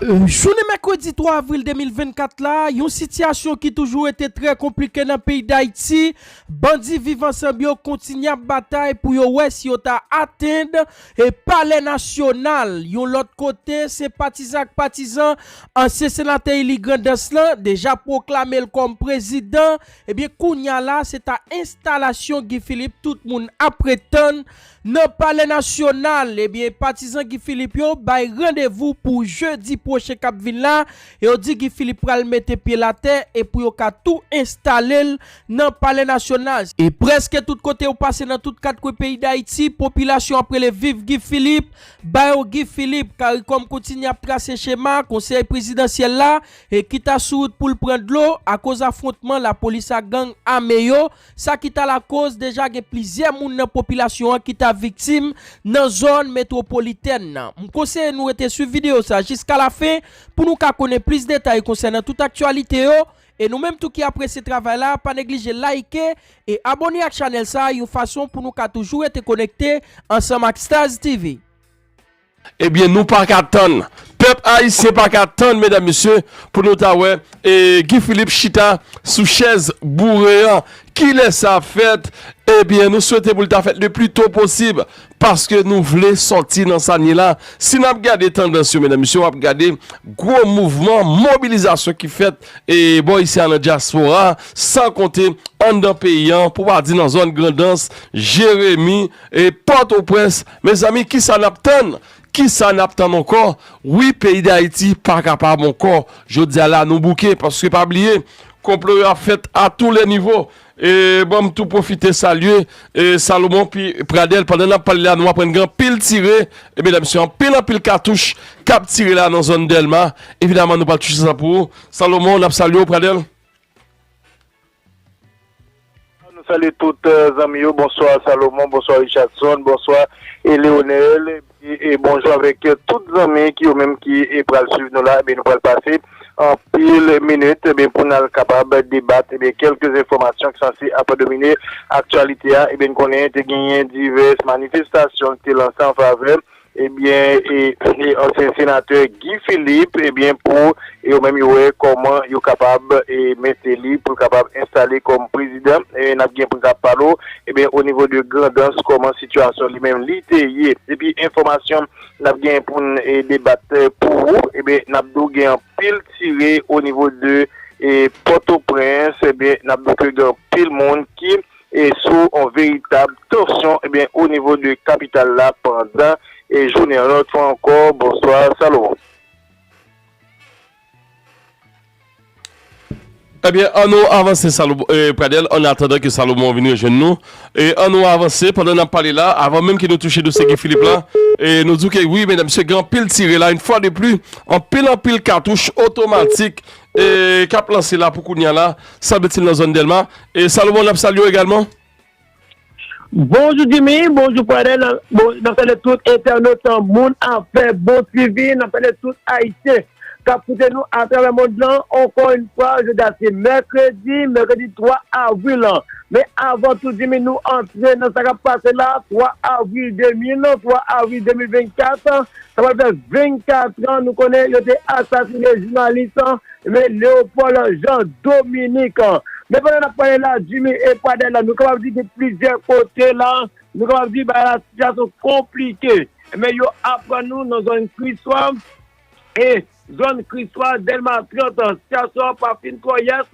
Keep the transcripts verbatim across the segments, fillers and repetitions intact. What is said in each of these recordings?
Jounen mèkredi twa avril de mil vennkat la, yon sitiyasyon ki toujou rete trè konplike nan peyi Dayiti. Bandi Viv Ansanm yo kontinye ap batay pou yo wè si yo ta atenn e Palè Nasyonal. Yon lòt kote, senpatizan ak patizan ansyen senatè eli Grandans lan deja pwoklame l kòm prezidan. Ebyen, kounye a la, se ta enstalasyon Guy Philippe tout moun ap ret tann nan Palè Nasyonal. Ebyen, patizan Guy Philippe yo bay randevou pou jedi pwochen k ap vin la. E yo di Guy Philippe pral mete pye l atè e pou yo ka tou enstale l nan Palè Nasyonal. E prèske tout kote ou pase nan tout kat kwen peyi Dayiti, popilasyon ap rele viv Guy Philippe, ba yo Guy Philippe. Caricom kontinye ap trase chema konsèy prezidansyèl la e ki ta sou wout pou l pran dlo akoz afwontman lapolis ak gang ame yo. Sa ki ta lakoz deja gen plizyè moun nan popilasyon an ki ta viktim nan zòn metwopolitèn nan. M konseye nou rete swiv videyo sa jiska lafen pou nou ka konnen plis detay konsènan tout aktyalite yo. E nou menm tou ki apresye travay la, pa neglije like e abòne ak chanèl sa yon fason pou nou ka toujou rete konekte ansanm ak Stars T V. Ebyen, nou pa ka tann. Pèp ayisyen pa ka tann, medam, mesye, pou nou ta wè e Guy Philippe chita sou chèz boure an. Kilè sa ap fèt? Ebyen, nou swete pou l ta fèt le pli to posib, paske nou vle sòti nan sa n ye la. Si n ap gade tandans yo, medam, mesye, w ap gade gwo mouvman mobilizasyon ki fèt e bò isi a nan dyaspora, san konte anndan peyi an, pou pa di nan zòn Grandans, Jeremi, e Pòtoprens. Mezanmi, kisa n ap tann? Kisa n ap tann ankò? Wi, peyi Dayiti pa kapab ankò. Jodi a la, nou bouke, paske pa bliye, konplo yo ap fèt a tou lè nivo. E ban m tou pwofite salye e Salomon pi Pradèl. Pandan n ap pale la, nou aprann gen anpil tire. E medam, se anpil, anpil katouch k ap tire la nan zòn Dèlma. Evidaman, nou pral touche sa pou ou. Salomon, n ap salye w, Pradèl. Nou salye tout eh, zanmi yo. Bonswa Salomon, bonswa Richardson, bonswa e Leonel. E, e bonjou avèk eh, tout zanmi ki yo menm ki e pral swiv nou la. Ebyen, nou pral pase anpil minit ebyen, pou n al kapab debat ebyen, kèlke enfòmasyon ki sanse ap domine aktyalite a. Ebyen, n konnen te genyen divès manifestasyon ki te lanse an favè ebyen, e, e ansyen senatè Guy Philippe, ebyen, pou yo menm yo wè kòman yo kapab e, mete li pou l kapab enstale kòm prezidan. E n ap gen pou n kapab pale w, ebyen, o nivo de Grandans, kòman sitiyasyon li menm li te ye. Epi enfòmasyon n ap gen pou n e, debat e, pou ou, ebyen, n ap di w gen anpil tire o nivo de e, Pòtoprens, ebyen, n ap di w ke gen anpil moun ki e sou yon veritab tansyon ebyen, o nivo de kapital la pandan e jounen an. Yon lòt fwa ankò, bonswa Salomon. Ebyen, an nou avanse, Salomon, eh, Pradèl, an atandan ke Salomon vin rejwenn nou. E an nou avanse, pandan n ap pale la, avan menm ke nou touche dosye Guy Philippe la, e nou di w ke wi, medam, mesye, gen anpil tire la, yon fwa de pli, anpil, anpil katouch otomatik e k ap lanse la pou kounye a la, sanble-t-il nan zòn Dèlma. E Salomon, n ap salye w egalman. Bonjou Jimmy, bonjou Pradèl, bon, n ap salye tout entènot, moun afè, bon swivi, n ap salye tout Ayisyen k ap koute nou atravè mond lan. Ankò yon fwa, jodi a se mèkredi, mèkredi twa avril lan. Men avan tou, Jimmy, nou antre nan sa k ap pase la, twa avril de mil, twa avril de mil vennkat, sa pral fè vennkat an, nou konnen yo te asasinen jounalis, men Léopold Jean Dominique. Men pandan n ap pale la, Jimmy e Pradèl la, nou kapab di gen plizyè kote la, nou kapab di bagay la sitiyasyon konplike. Men yo aprann nou nan zòn Kriswa e zòn Kriswa, Dèlma trant, sitiyasyon an pa fin twò yès,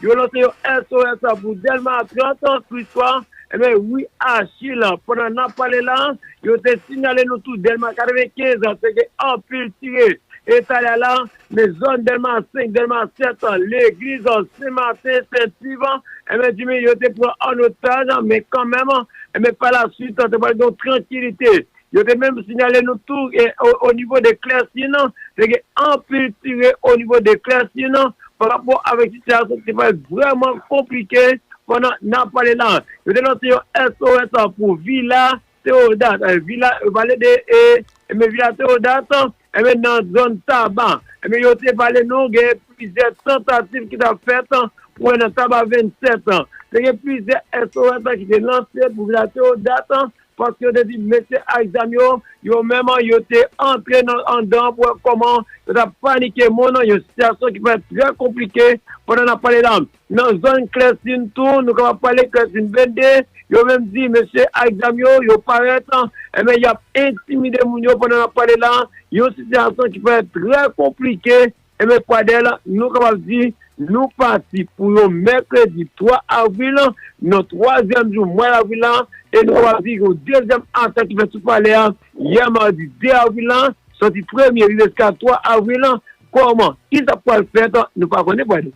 yo lanse yon S O S pou Dèlma trant, Kriswa, e men ri Achil. Pandan n ap pale la, yo te sinyale nou tou Dèlma katrevenkenz te gen anpil tire e talè la, men zòn Dèlma senk, Dèlma sèt, legliz Sen Maten, Sen Iv, e men Jimmy, yo te pran an otaj, men kanmenm, e men pa la swit, te pral gen yon trankilite. Yo te menm sinyale nou tou, e, o, o nivo de Klèsin, te gen anpil tire o nivo de Klèsin, pa rapò avèk sitiyasyon ki te pral vrèman konplike pandan n ap pale la. Yo te lanse yon S O S pou Vila Teodat, eh, Vila, yo pale de, e, e men Vila Teodat, e men nan zòn Taba. E men yo te pale nou, gen plizyè tantativ ki t ap fèt pou wè nan Taba vennsèt. Te gen plizyè S O S ki te lanse pou Vila Teodat, paske yo te di mesye ak zam yo, yo menm, yo te antre nan, anndan pou wè kòman yo t ap panike moun, yon sitiyasyon ki parèt trè konplike pandan n ap pale la. Nan zòn Klèsin tou, nou kapab pale Klèsin vennde, yo menm di mesye ak zam yo, yo parèt, enben, y ap entimide moun yo pandan n ap pale la, yon sitiyasyon ki parèt trè konplike. Enben, Kwadèl, nou kapab di, nou pati pou yon mèkredi twa avril, nan twazyèm jou mwa davril la, e nou kapab di yon dezyèm atak ki fèt sou palè a, yè madi de avril la, sòti premye rive jiska twa avril la, kòman, kisa k pral fèt, nou pa konnen, Kwadèl.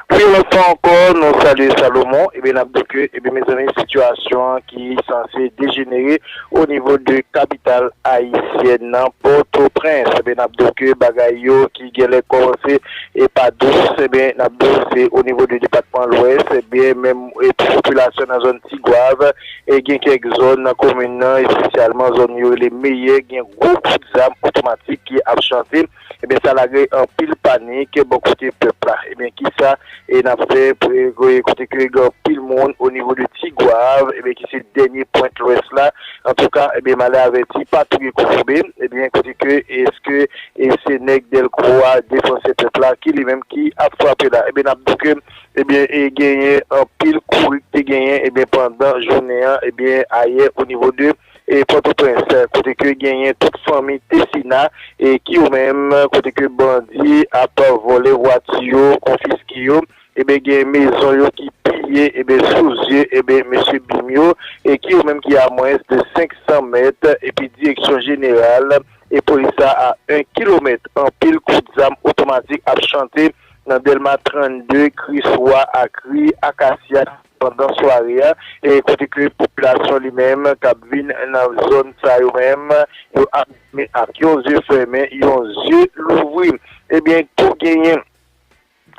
Wi, yon lòt fwa ankò, nou salye Salomon. Ebyen, n ap di ke, ebyen, mezanmi, sitiyasyon an ki sanse dejenere o nivo de kapital ayisyèn nan, Pòtoprens. Ebyen, n ap di ke bagay yo ki genlè kòmanse e pa dous, ebyen, n ap di se o nivo de depatman Lwès, ebyen, menm e pou popilasyon nan zòn Tigwav, e gen kèk zòn nan komin nan, espesyalman zòn yo rele Meyè, gen gwo kout zam otomatik ki ap chante. Ebyen, sa lage anpil panik bò kote pèp la. Ebyen, kisa e n ap fè pou e kote ke gen anpil moun o nivo de Tigwav, ebyen, ki se dènye pwent Lwès la. Antouka, ebyen, malè avèti, pa touye kou foube. Ebyen, kote ke, èske e se nèg Dèlkwa, defansè pèp la, ki li menm ki ap frape la? Ebyen, n ap di ke, ebyen, e genyen anpil kouri ki te genyen, ebyen, pandan jounen an, ebyen, ayè o nivo de e Pòtoprens, kote ke genyen tout fanmi Tessina, e ki yo menm, kote ke bandi ap vòlè vwati yo, konfiske yo, ebyen, gen mezon yo ki piye, ebyen, sou zye, ebyen, mesye bim yo, e ki yo menm ki a mwens de senk san mèt, epi direksyon jeneral e polis la a en kilomèt. Anpil kout zam otomatik ap chante nan Dèlma trannde, Kriswa ak ri Akasya pandan sware a, e kote ke popilasyon li menm k ap vin nan zòn sa yo menm, yo ap viv ak yon zye fèmen, yon zye louvri. Ebyen, tou genyen,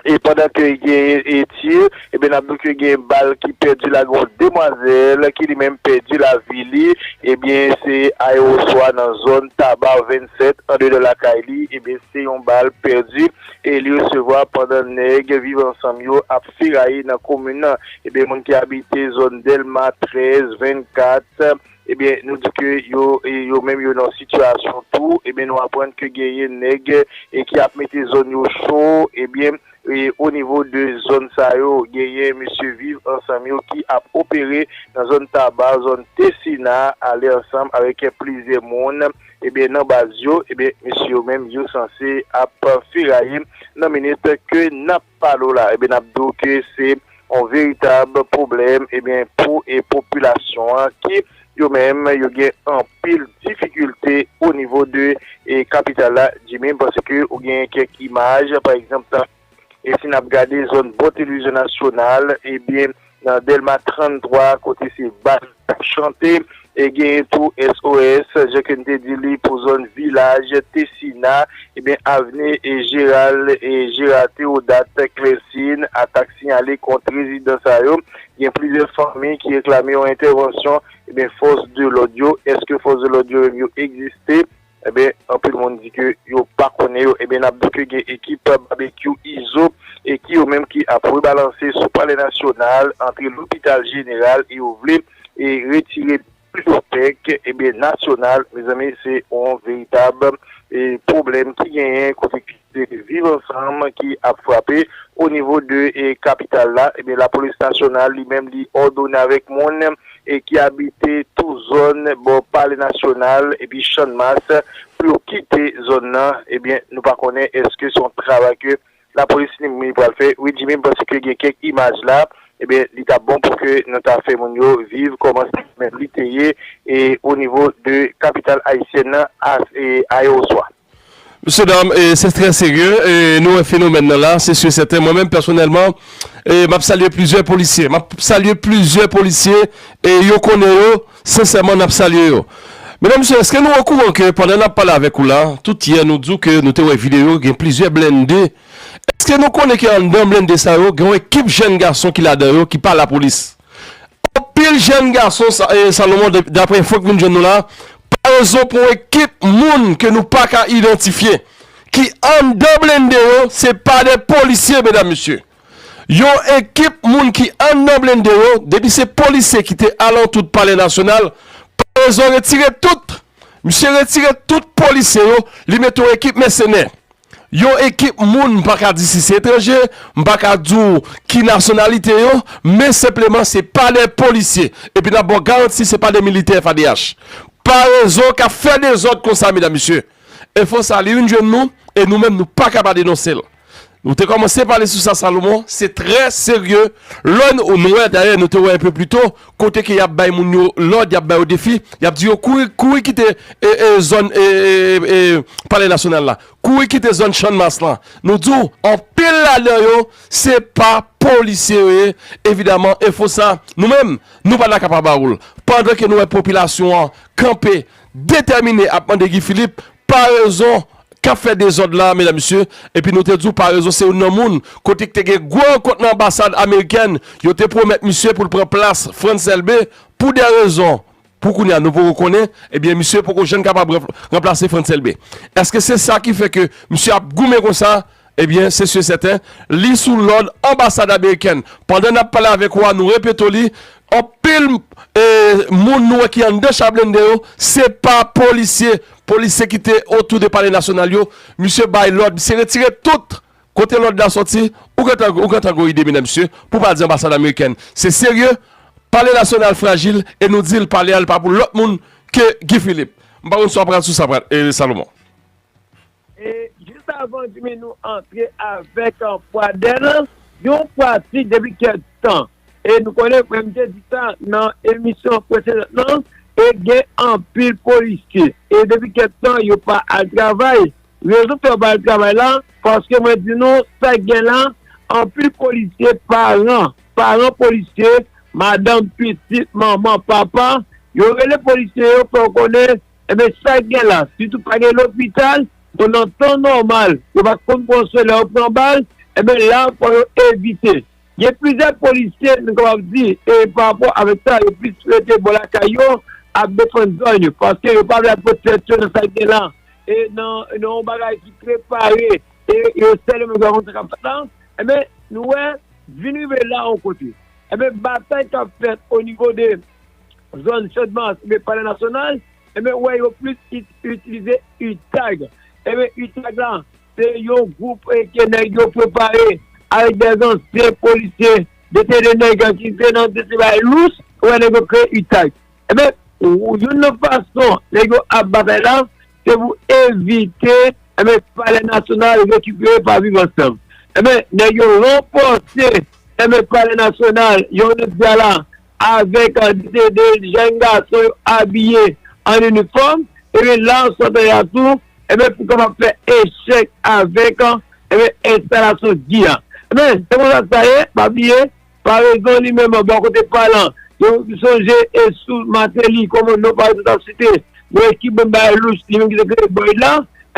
e pandan ke gen e tir, ebyen, n ap di ke gen bal ki pèdi la, gen yon demwazèl ki li menm pèdi lavi li, ebyen, se ayè oswa nan zòn Taba vennsèt, andeyò de lakay li, ebyen, se yon bal pèdi e li resevwa pandan nèg Viv Ansanm yo ap feraye nan komin nan. Ebyen, moun ki abite zòn Dèlma trèz, vennkat, ebyen, nou di ke yo, e yo menm yo nan sitiyasyon tou. Ebyen, nou aprann ke genyen nèg e ki ap mete zòn yo cho, ebyen, e o nivo de zòn sa yo, genyen mesye Viv Ansanm yo ki ap opere nan zòn Taba, zòn Tessina, ale ansanm avèk plizyè moun, ebyen, nan baz yo, ebyen, mesye yo menm, yo sanse ap feraye nan minit ke n ap pale w la. Ebyen, n ap di w ke se yon veritab pwoblèm, ebyen, pou e popilasyon an ki, yo menm, yo gen anpil difikilte o nivo de e kapital la, Jimmy, paske ou gen kèk imaj, pa egzanp, e si n ap gade zòn bò televizyon nasyonal, ebyen, nan Dèlma tranntwa, kote se bal k ap chante, e genyen tou S O S, jan ke n te di li, pou zòn Vilaj Tessina, ebyen, avni e Jeral, e Jeral Théodat Clesine, atak siyale kont rezidan sa yo. Gen plizyè fanmi ki reklame yon entèvansyon, ebyen, fòs de lòd yo. Èske fòs de lòd yo menm yo egziste? Ebyen, anpil moun di ke yo pa konnen yo. Ebyen, n ap di ke gen ekip Babekyou Izo e ki yo menm ki ap rebalanse sou Palè Nasyonal, antre Lopital Jeneral e yo vle e retire Bibliyotèk, ebyen, Nasyonal. Mezanmi, se yon veritab e pwoblèm ki genyen kote ki se Viv Ansanm ki ap frape o nivo de e kapital la. Ebyen, Lapolis Nasyonal li menm li òdone avèk moun e ki abite tou zòn bò Palè Nasyonal epi Channmas pou yo kite zòn nan. Ebyen, nou pa konnen èske se yon travay ke lapolis li menm li pral fè. Wi, Jimmy, m panse ke gen kèk imaj la, ebyen, li t ap bon pou ke nou ta fè moun yo viv kòman se menm li te ye e o nivo de kapital ayisyèn nan a, e ayè oswa. Mesye dam, e, se trè serye, e, nou wè fenomèn nan la, se si e sèten. Mwen menm, pèsonèlman, e, m ap salye plizyè polisye. M ap salye plizyè polisye, e, yo konnen yo, sensèman, n ap salye yo. Medam, mesye, èske nou okouran ke pandan n ap pale avèk ou la, tout yè nou di w ke nou te wè videyo, gen plizyè blende. Èske nou konnen ke anndan blende sa yo, gen yon ekip jèn gason ki ladan yo, ki pa lapolis? Anpil jèn gason, sa- e, Salomon, de- daprè enfo k vin jwenn nou la, pa rezon pou yon ekip moun ke nou pa ka idantifye, ki anndan blende yo, se pa de polisye, medam, mesye. Yon ekip moun ki anndan blende yo, depi se polisye ki te alantou Palè Nasyonal, parèzon retire tout. Misye retire tout polisye yo, li mete yon ekip mèsenè. Yon ekip moun, m pa ka di si se etranje, m pa ka di w ki nasyonalite yo, men senpleman se pa de polisye. Epi n ap ba w garanti se pa de militè F A D H. Parèzon k ap fè dezòd konsa, medam, mesye. Enfo sa, li vin jwenn nou, e nou menm, nou pa ka pa denonse l. Nou te kòmanse pale sou sa, Salomon, se trè serye. Lè n, nou wè, dayè, nou te wè enpe pli to, kote ke y ap bay moun yo lòd, y ap bay yo defi, y ap di yo kouri, kouri kite e, e, zòn e, e, e, Palè Nasyonal la, kouri kite zòn Channmas lan. Nou di w, anpil ladan yo, se pa polisye yo ye. Evidaman, enfo sa, nou menm, nou pa ta ka pa ba ou l. Pandan ke nou wè popilasyon an kanpe, detèmine ap mande Guy Philippe, parèzon k ap fè dezòd la, medam, mesye, epi nou te di w parèzon se youn nan moun, kote k te gen gwo rankont nan anbasad amerikèn, yo te pwomèt misye pou l pran plas Frantz Elbé, pou de rezon, pou kounye a, nou poko konnen, ebyen, misye poko janm kapab ranp-, ranplase Frantz Elbé. Èske se sa ki fè ke misye ap goumen konsa? Ebyen, se si e sèten, li sou lòd anbasad amerikèn. Pandan n ap pale avèk ou a, nou repete w li, anpil, e, moun nou wè ki anndan cha blende yo, se pa polisye, polisye ki te otou de Palè Nasyonal yo, misye bay lòd, misye retire tout. Kote lòd la sòti, ou gentan, ou gentan gen yon ide, medam, mesye, pou pa di anbasad amerikèn. Se serye, Palè Nasyonal frajil, e nou di l palè a, l pa pou lòt moun ke Guy Philippe. M pa konn si w ap pral sou sa, pral, e, Salomon. E jis avan Jimmy nou antre avèk, uh, Pradel, yon pratik depi kèk tan. E nou konnen, mwen m te di sa nan emisyon presedan nan, e gen anpil polisye. E depi kèk tan, yo pa al travay. Rezon fè yo pa al travay la, paske mwen di nou, sa k gen la, anpil polisye, paran, paran polisye, madanm, pitit, manman, papa, yo rele polisye yo, fè yo konnen, enben, sa k gen la, sitou pa gen lopital, bon, nan tan nòmal, yo pa t konn pran swen lè yo pran bal, enben, la, fò yo evite. Gen plizyè polisye, nou kapab di, e pa rapò avèk sa, yo plis rete bò lakay yo, ap defann zòn yo, paske yo pa vle al pote tèt yo nan sa k gen la. E nan, nan yon bagay ki prepare, e yo sèl yo menm ki konn sa k ap fèt la, enben, nou wè, vin rive la yon kote. Enben, batay k ap fèt o nivo de zòn Channmas, enben, Palè Nasyonal, enben, wè, yo plis it-, itilize UTAG. Enben, UTAG la, se yon gwoup, e, ke nèg yo prepare avèk de zansyen polisye, de, de, de nèg ki te nan de, de bagay lous, wè, nèg yo kreye UTAG. Enben, ou, youn nan fason nèg yo ap batay la, se pou evite, enben, Palè Nasyonal rekipere pa Viv Ansanm. Enben, nèg yo ranfòse, enben, Palè Nasyonal, jodi a la, avèk, eh, de, de jèn gason yo abiye an inifòm, enben, la, sòtan ya tou, enben, pou kapab fè echèk avèk, eh, enben, enstalasyon Guy a. Enben, se konsa sa ye, pa bliye, Parèzon li menm, bò kote pa l, yo sonje e sou Martelly, kòman non Parèzon t ap site, yon ekip bann bagay louch, li menm ki te kreye Boyd la,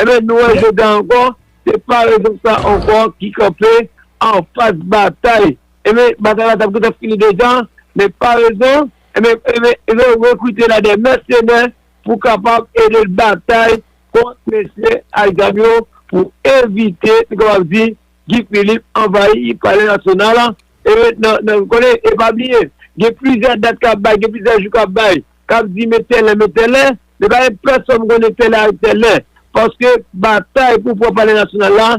enben, nou wè jodi a ankò, se Parèzon sa ankò ki kanpe anfas batay. Enben, batay la t ap gentan fini deja, men Parèzon, enben, enben, enben, rekrite la de mèsenè pou kapab ede l batay kont mesye ak zam yo pou evite, nou kapab di, Guy Philippe anvayi Palè Nasyonal la. E nan, nan, konnen, e pa bliye, gen plizyè dat k ap bay, gen plizyè jou k ap bay, k ap di men tèlè, men tèlè, men pa gen pèsonn konnen tèlè ak tèlè. Paske batay pou pran Palè Nasyonal la,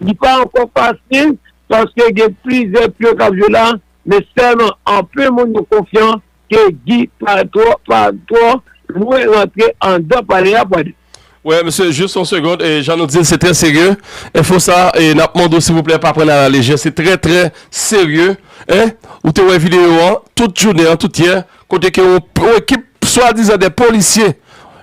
li pa ankò fasil, paske gen plizyè pye k ap jwe la, men sèlman anpil moun yo konfyan ke Guy pa twò, pa twò lwen rantre anndan palè a, Pwade. Wè, mesye, jis yon segond, e jan nou di l, se trè serye. Enfo sa, e n ap mande w, silvouplè, pa pran l alalejè. Se trè, trè serye. Hein? Ou te wè videyo an, tout jounen an, tout yè, kote ke yon, yon ekip swadizan de polisye,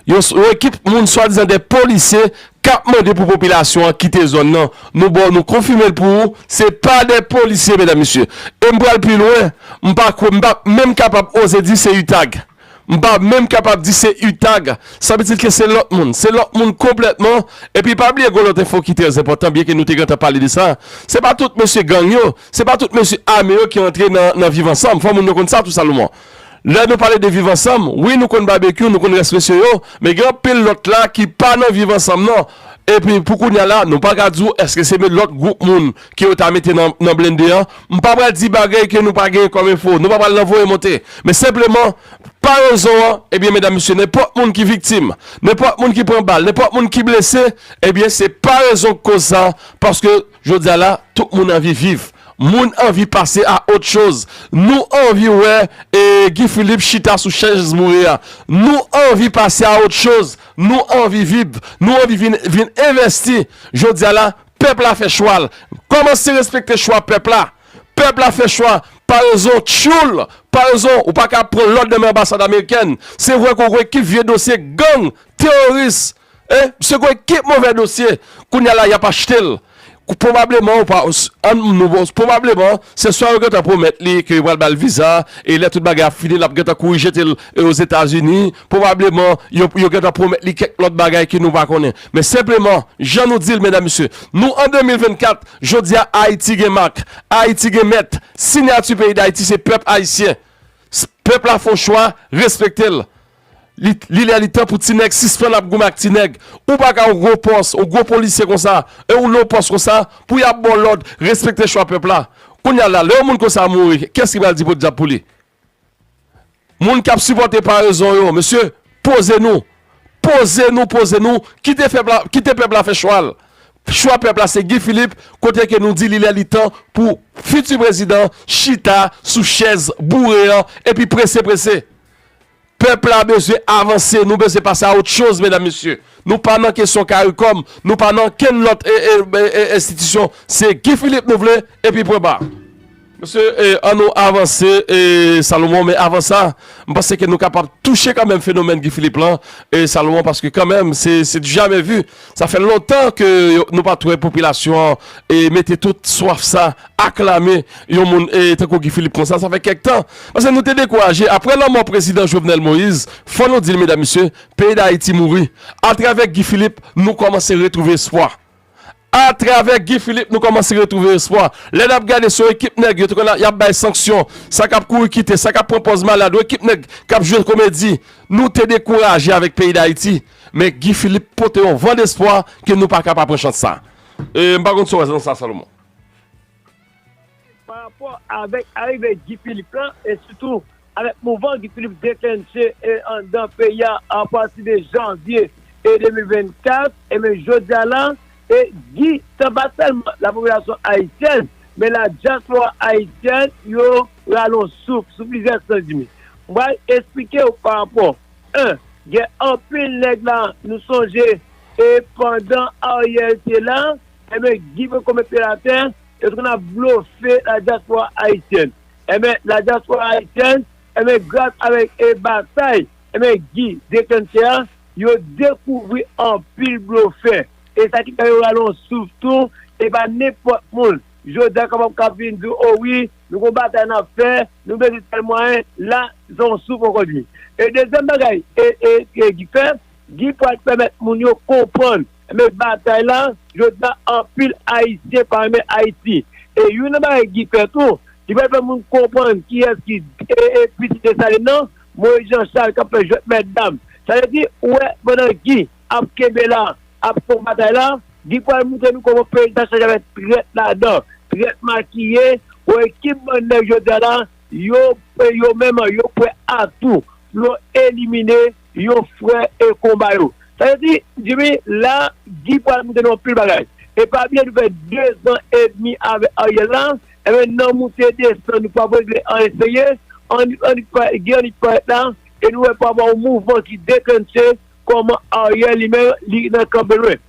yon, yon ekip moun swadizan de polisye k ap mande pou popilasyon an kite zòn nan. Nou ba w, nou konfime l pou ou, se pa de polisye, medam, mesye. E m pral pi lwen, m pa kwè, m pa menm kapab oze di se UTAG. M pa menm kapab di se UTAG. Sa vle di ke se lòt moun. Se lòt moun konplètman. Epi pa bliye gen lòt enfo ki trè enpòtan, byenke nou te gentan pale de sa. Se pa tout mesye gang yo, se pa tout mesye ame yo ki antre nan, nan Viv Ansanm. Fò moun yo konn sa tou, Salomon. Lè nou pale de Viv Ansanm, wi, nou konn Babekyou, nou konn rès mesye yo, men gen anpil lòt la ki pa nan Viv Ansanm, non. Epi pou kounye a la, nou pa ka di w èske se lòt gwoup moun ke yo ta mete nan, nan blende an. M pa pral di bagay ke nou pa genyen kòm enfo. Nou pa pral nan voye monte. Men senpleman, parezon an, ebyen, medam, mesye, nenpòt moun ki viktim, nenpòt moun ki pran bal, nenpòt moun ki blese, ebyen, se parezon k koz sa. Paske, jodi a la, tout moun anvi viv. Moun anvi pase a ot choz. Nou anvi wè e, Guy Philippe chita sou chèz boure a. Nou anvi pase a ot choz. Nou anvi viv. Nou anvi vin, vin envèsti. Jodi a la, pèp la fè chwa l. Kòmanse respekte chwa pèp la. Pèp la fè chwa. Parezon tchoul. Parezon, ou pa ka pran lòd nan men anbasad amerikèn. Se vre ke w gen ekip vye dosye gang, teworis. E, misye gen ekip move dosye. Kounye a la, y ap achte l. Pwobableman, ou pa, an, nou, pwobableman, se swa yo gentan pwomèt li ke yo pral ba l viza, e lè tout bagay ap fini, l ap gentan kouri jete l, e, Ozetazini. Pwobableman, yo, yo gentan pwomèt li kèk lòt bagay ke nou pa konnen. Men senpleman, jan nou di l, medam, mesye, nou an de mil vennkat, jodi a, Ayiti gen mak, Ayiti gen mèt, siyati peyi Dayiti, se pèp ayisyen. S-, pèp la fè yon chwa, respekte l. Li, li lè li tan pou ti nèg sispann ap goumen ak ti nèg. Ou pa ka yon gwo pòs, yon gwo polisye konsa, e ou nan yon pòs konsa, pou y ap ba w lòd, respekte chwa pèp la. Kounye a la, lè yon moun konsa mouri, kiyès ki pral di podyab pou li? Moun k ap sipòte parezon yo, mesye, poze nou. Poze nou, poze nou, kite pèp la, kite pèp la fè chwa l. Chwa pèp la se Guy Philippe, kote ke nou di li lè li tan pou fiti prezidan chita sou chèz boure an, epi prese, prese. Pèp la bezwen avanse, nou bezwen pase a ot choz, medam, mesye. Nou pa nan kesyon karikòm, nou pa nan kenn lòt, e, e, e, e, enstitisyon. Se Guy Philippe nou vle, epi pwen ba. Mesye, e, an nou avanse, e, Salomon, men avan sa, m panse ke nou kapab touche kanmenm fenomèn Guy Philippe lan, e, Salomon, paske kanmenm, se, se du jamais vu. Sa fè lontan ke yo, nou pa t wè popilasyon an, e, mete tout swaf sa, aklame yon moun, e, tankou Guy Philippe konsa, sa fè kèk tan. Paske nou te dekouraje, apre lanmò prezidan Jovenel Moïse, fò nou di l, medam, mesye, peyi Dayiti mouri. Atravè Guy Philippe, nou kòmanse retwouve espwa. Atravè Guy Philippe, nou kòmanse retwouve espwa. Lè n ap gade se yon ekip nèg, yo te konn y ap bay sanksyon, sa k ap kouri kite, sa k ap pran pòz malad, yon ekip nèg k ap jwe komedi. Nou te dekouraje avèk peyi Dayiti. Men Guy Philippe pote yon van despwa ke nou pa ka pa pran chans sa. E, m pa konn si w wè nan sa, Salomon. Pa rapò avèk arive Guy Philippe lan, e sitou avèk mouvman Guy Philippe deklanche, e, anndan peyi a apati de janvye, e, de mil vennkat, e men jodi a la, e Guy, sa pa sèlman lapopilasyon ayisyèn, men ladyaspora ayisyèn, yo rale yon souf sou plizyè sans, Jimmy. M pral esplike w pa rapò, en, gen anpil nèg la, nou sonje, e pandan Ariel te la, enben, Guy poko met pye l atè, yo te konn ap blofe ladyaspora ayisyèn. Enben, ladyaspora ayisyèn, enben, gras avèk, e, batay, enben, Guy deklanche a, yo dekouvri anpil blofè. E sa ki fè yo rale yon souf tou, e pa nenpòt moun jodi a kapab ka vin di w, o wi, nou gon batay n ap fè, nou bezwen tèl mwayen, la, se yon souf ankò di. E dezyèm bagay, e, e, e Guy fè, Guy pral pèmèt moun yo konprann, men batay la, jodi a, anpil Ayisyen pa renmen Ayiti. E youn nan bagay Guy fè tou, li pral fè moun konprann kiyès ki, e, e, pitit Desalin nan, Moyiz Jan Chal k ap fè jwèt mètdam. Sa vle di, ou wè, pandan Guy ap kenbe la, ap fè batay la, Guy pral montre nou kòman peyi sa chaje avèk trèt ladan, trèt makiye, yon ekip bann nèg jodi a la, yo, yo menm, yo prè a tou pou yo elimine yon frè e konba yo. Sa vle di, Jimmy, la, Guy pral montre nou anpil bagay. E pa bliye, nou fè dezan edmi avèk Ariel la, enben, nan moute desann, nou p ap regle anyen serye, annik, annik pa, Guy annik parèt la, e nou wè pa rapò yon mouvman ki deklanche, kòman Ariel li menm, li nan kanpe lwen.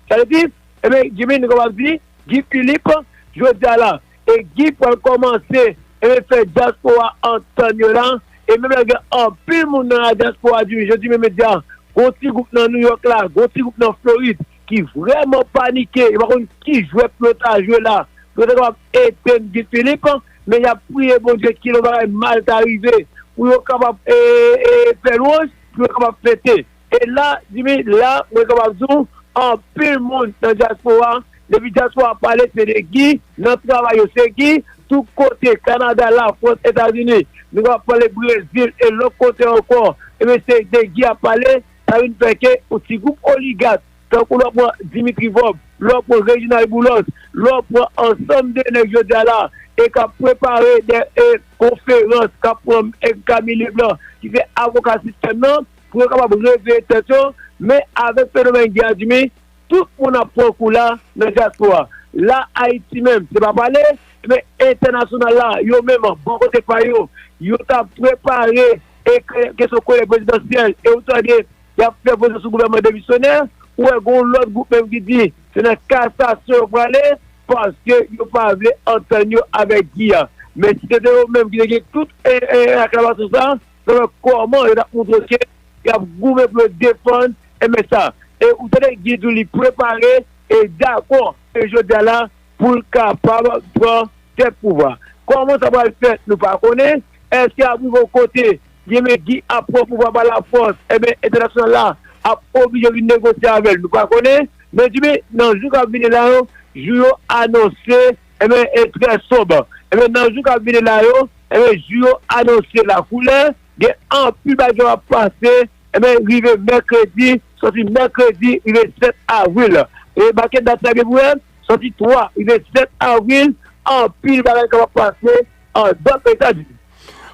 Sa vle di, enben, Jimmy, nou kapab di, Guy Philippe, jodi a la, e Guy pral kòmanse, enben, fè dyaspora antann yo la, e menm lè gen anpil moun nan ladyaspora, Jimmy, jodi menm medya, gon ti gwoup nan Nouyòk la, gon ti gwoup nan Florid, ki vrèman panike, yo pa konn ki jwèt pou yo ta jwe la, pou yo ta kapab etenn Guy Philippe, men y ap priye Bondye ke yon bagay mal ta rive, pou yo kapab, e, e, fè lwanj, pou yo kapab fete. E la, Jimmy, la, mwen kapab di w, anpil moun nan dyaspora, depi dyaspora pale, se de Guy, nan travay yo, se Guy, tout kote, Kanada, Lafrans, Etazini, nou kapab pale Brezil, e lòt kote ankò, ebyen, se de Guy ap pale, sa vin fè ke yon ti gwoup oligak, tankou lè w pran Dimitri Vorbe, lè w pran Reginald Boulos, lè w pran ansanm de nèg jodi a la, e k ap prepare de e, konferans, k ap pran e, Camille Leblanc, ki se avoka sistèm nan, pou yo kapab reveye tèt yo, men avèk fenomèn gè a, Jimmy, tout moun ap pran kou la nan dyaspora. La, Ayiti menm, se pa pale, men entènasyonal la, yo menm, bò kote pa yo, yo t ap prepare e ke- kesyon kolèj prezidansyèl, e ou tande, y ap fè presyon sou gouvènman demisyonè, ou wè gon lòt gwoup menm ki di se nan kasasyon yo prale, paske yo pa vle antann yo avèk Guy a. Men si se te yo menm ki te gen tout e, e, aklamasyon sa, sa fè kòman yo t ap montre ke y ap goumen pou yo defann enben sa. E ou tande Guy tou li prepare e dakò e jodi a la pou l kapab pran tèt pouvwa. Kòman sa pral fèt, nou pa konnen. Èske ap rive yon kote, enben Guy ap pran pouvwa pa lafòs, enben entènasyonal la ap oblije vin negosye avè l, nou pa konnen. Men Jimmy, nan jou k ap vini la yo, jou yo anonse, enben e trè sonb. Enben nan jou k ap vini la yo, enben jou yo anonse lakoulè, gen anpil bagay k ap pase, enben rive mèkredi, soti mèkredi, rive sèt avril. E make dat sa byen pou wè, soti twa, rive sèt avril, anpil bagay kapab pase anndan Etazini.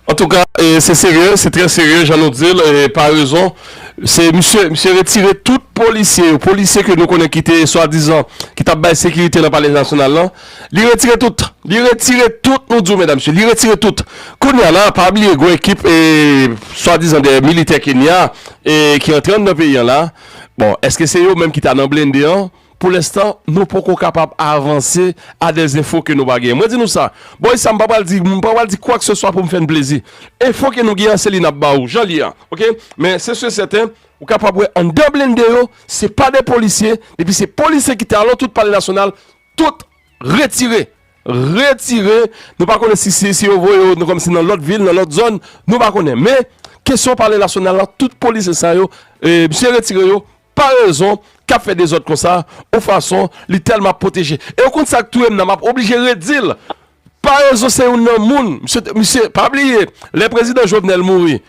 Antouka, e, se serye, se trè serye, jan nou di l, e, pa rezon. Se misye, misye retire tout polisye yo, polisye ke nou konnen ki te swadizan, ki t ap bay sekirite nan palè nasyonal lan. Li retire tout, li retire tout, nou di w medam mesye, li retire tout. Kounye a la, pa bliye gwo ekip, e, swadizan de militè Kenya, e, ki antre anndan peyi an la. Bon, èske se yo menm ki ta nan blende an? Pou lenstan, nou poko kapab avanse a de enfo ke nou pa genyen. Mwen di nou sa, bò isi a m pa pral di, m pa pral di kwakseswa pou m fè n plezi. Enfo ke nou genyen an se li n ap ba ou, jan li an, oke? Men se si e sèten, ou kapab wè anndan blende yo, se pa de polisye, depi se polisye ki te alantou palè nasyonal, tout retire. Retire. Nou pa konnen si, si, si yo voye yo kòmsi nan lòt vil, nan lòt zòn, nou pa konnen. Men, kesyon palè nasyonal la, tout polisye sa yo, e, misye retire yo, pa rezon, k ap fè dezòd konsa, yon fason, li tèlman ap pwoteje. E ou konn sa k touye m nan, m ap oblije redi l. Pa rezon se youn nan moun, misye, misye, pa bliye, lè prezidan Jovenel mouri,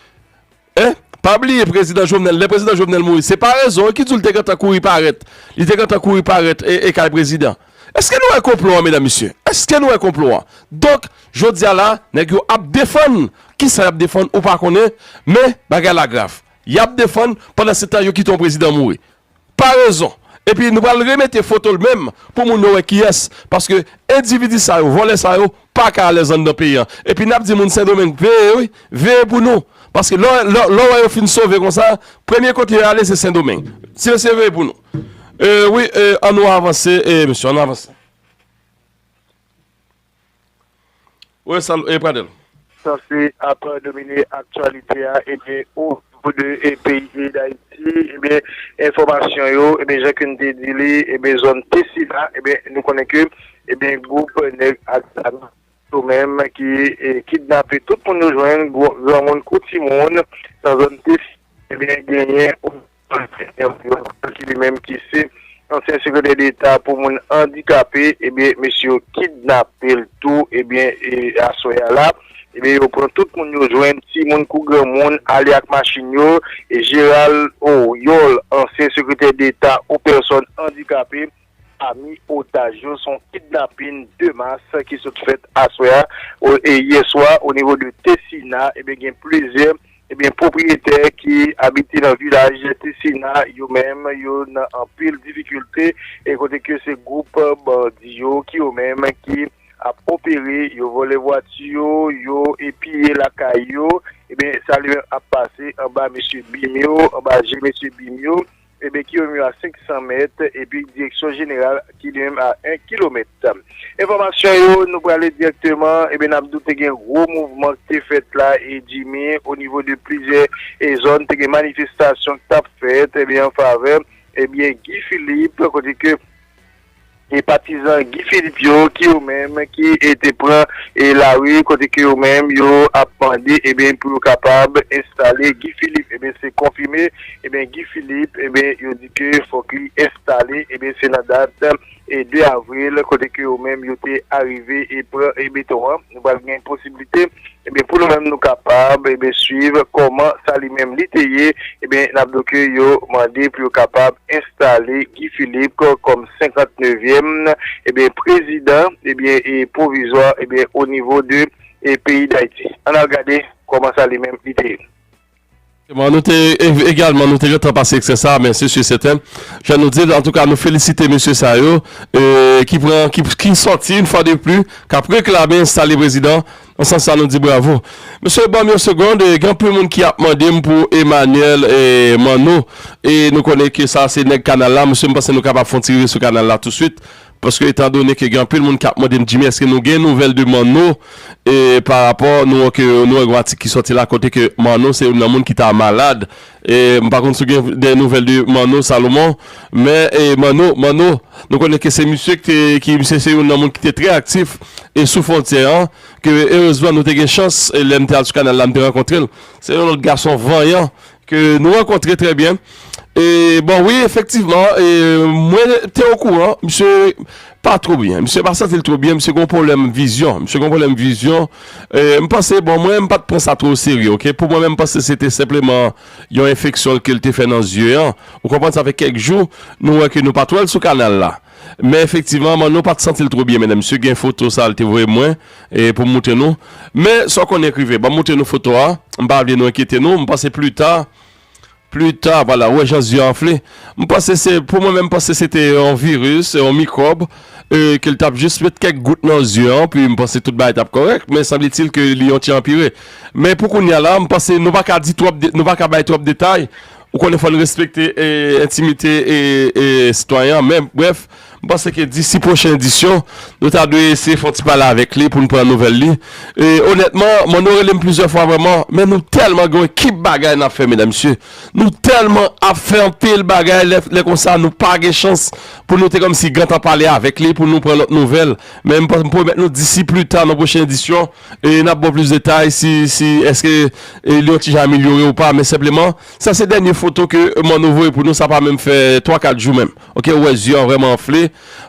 en, pa bliye prezidan Jovenel, lè prezidan Jovenel mouri, se pa rezon ki di w l te gentan kouri parèt, li te gentan kouri parèt e, e kay prezidan. Èske nou wè konplo an, medam, mesye? Èske nou wè konplo an? Donk, jodi a la, nèg yo ap defann, kisa y ap defann, ou pa konnen, men bagay la grav. Y ap defann, pandan se tan yo kite yon prezidan mouri. Pa rezon. Epi nou pral remete foto l menm pou moun yo wè kiyès. Paske endividi sa yo, vòlè sa yo, pa ka alèz anndan peyi an. Epi n ap di moun Sendomeng, veye wi, veye pou nou. Paske lè, lè, lè w wè yo fin sove konsa, premye kote yo ale se Sendomeng. Ti mesye veye pou nou. E, wi, e, ann nou avanse, e, mesye, ann avanse. Wi, sal, e, Pradèl. Sanse ap domine aktyalite a, ebyen, o nivo de e, peyi e Dayiti, ebyen, enfòmasyon yo, ebyen, jan ke n te di li, ebyen, zòn Tesina, ebyen, nou konnen ke, ebyen, gwoup nèg ak zam yo menm ki e, kidnape tout moun yo jwenn, gwo- granmoun kou timoun, nan zòn Tesina, ebyen, genyen ki li menm ki se ansyen sekretè deta pou moun andikape, ebyen, mesye yo kidnape l tou, ebyen, e, aswè a la, ebyen, yo pran tout moun yo jwenn, timoun kou granmoun, ale ak machin yo, e Gérald Oriol, ansyen sekretè deta o pèsòn andikape, pami otaj yo, se yon kidnapin de mas ki sot fèt aswè a, o, e yè swa, o nivo de Tesina, ebyen, gen plizyè ebyen, pwopriyetè ki abite nan vilaj Tesina, yo menm, yo nan anpil difikilte, e kote ke se gwoup bandi yo, ki yo menm, ki ap opere, yo vòlè vwati yo, yo e piye lakay yo, ebyen, sa li menm ap pase anba mesye bim yo, anba je mesye bim yo, ebyen, ki yo menm a senk san mèt, epi direksyon jeneral ki li menm a en kilomèt. Enfòmasyon yo, nou prale dirèkteman, ebyen, n ap di w te gen gwo mouvman ki te fèt la, e Jimmy, o nivo de plizyè e zòn, te gen manifestasyon ki t ap fèt, ebyen, an favè, ebyen, Guy Philippe, kote ke e patizan Guy Philippe yo, ki yo menm, ki e te pran e lari, kote ke yo menm, yo ap mande, ebyen, pou yo kapab enstale Guy Philippe. Ebyen, se konfime, ebyen, Guy Philippe, ebyen, yo di ke fòk li enstale, ebyen, se nan dat e de avril, kote ke yo menm yo te arive e pran e beton an. Nou pral gen posiblite, ebyen, pou nou menm nou kapab, ebyen, swiv kòman sa li menm li te ye, ebyen, n ap di ke yo mande pou yo kapab enstale Guy Philippe kò-, kòm senkantnevyèm, ebyen, prezidan, ebyen, e pwovizwa, ebyen, o nivo de, e peyi Dayiti. Ann al gade kòman sa li menm li te ye. Bon, nou te, e-, egalman, nou te gentan pase eksè sa, men se si sèten. Jan nou di l, antouka, nou felisite mesye sa yo, e, ki pran, ki, ki sòti, yon fwa de pli, k ap reklame enstale prezidan. Nan sans sa, nou di bravo. Mesye, ban m yon segond, e, gen anpil moun ki ap mande m pou Emmanuel, e, Manno, e nou konnen ke sa se nèg kanal la. Mesye, m panse nou kapab fè yon ti rive sou kanal la touswit. Paske, etan done ke gen anpil moun k ap mande m, Jimmy, èske nou gen nouvèl de Manno, e, pa rapò, nou wè ke, nou wè yon atik ki sòti la, kote ke Manno se youn nan moun ki ta malad. E, m pa konn si w gen de nouvèl de Manno Salomon, men, e, Manno, Manno, nou konnen ke se misye ki te, ki, misye se youn nan moun ki te trè aktif, e, sou fwontyè an, ke, erezman, nou te gen chans, e, lè m te al sou kanal la, m te rankontre l. Se yon lòt gason vanyan, ke nou rankontre trè byen. E, bon, wi, efektivman, e, mwen te okouran, misye pa two byen. Misye pa santi l two byen, misye gen yon pwoblèm vizyon. Misye gen yon pwoblèm vizyon. E, m panse, bon, mwen, m pa t pran sa two oserye, oke? Pou mwen menm, m panse se te senpleman yon enfeksyon ke l te fè nan zye an. Ou konprann, sa fè kèk jou, nou wè ke nou pa t wè l sou kanal la. Men efektivman, Manno pa t santi l two byen, medam, mesye, gen foto sa, l te voye mwen, e, pou m montre nou. Men, sa w konnen k rive, ban m montre nou foto a. M pa vle nou enkyete nou. M panse pli ta, pli ta, vwala, ou wè jan zye a anfle. M panse se, pou mwen menm, m panse se te yon viris, yon mikwòb, e, ke l t ap jis met kèk gout nan zye an, pi m panse tout bagay t ap kòrèk. Men sanble-t-il ke li yon ti anpire. Men pou kounye a la, m panse nou pa ka di twòp de-, nou pa ka bay twòp detay. Ou konnen fò n respekte, e, entimite, e, e, sitwayen an. Men, brèf, m panse ke disi pwochen edisyon, nou ta dwe eseye fè yon ti pale avèk li pou n pran nouvèl li. E, onètman, Manno rele m plizyè fwa vrèman, men nou tèlman gen yon ekip bagay n ap fè, medam, mesye. Nou tèlman ap fè anpil bagay, lè, lè konsa, nou pa gen chans pou nou te kòmsi gentan pale avèk li, pou nou pran lòt nouvèl. Men m pa-, m pwomèt nou disi pli ta nan pwochen edisyon, e n ap ba w plis detay si, si, èske, e, li yon ti jan amelyore ou pa, men senpleman, sa se dènye foto ke Manno voye pou nou, sa pa menm fè twa kat jou menm. Oke, ou wè zye an vrèman anfle,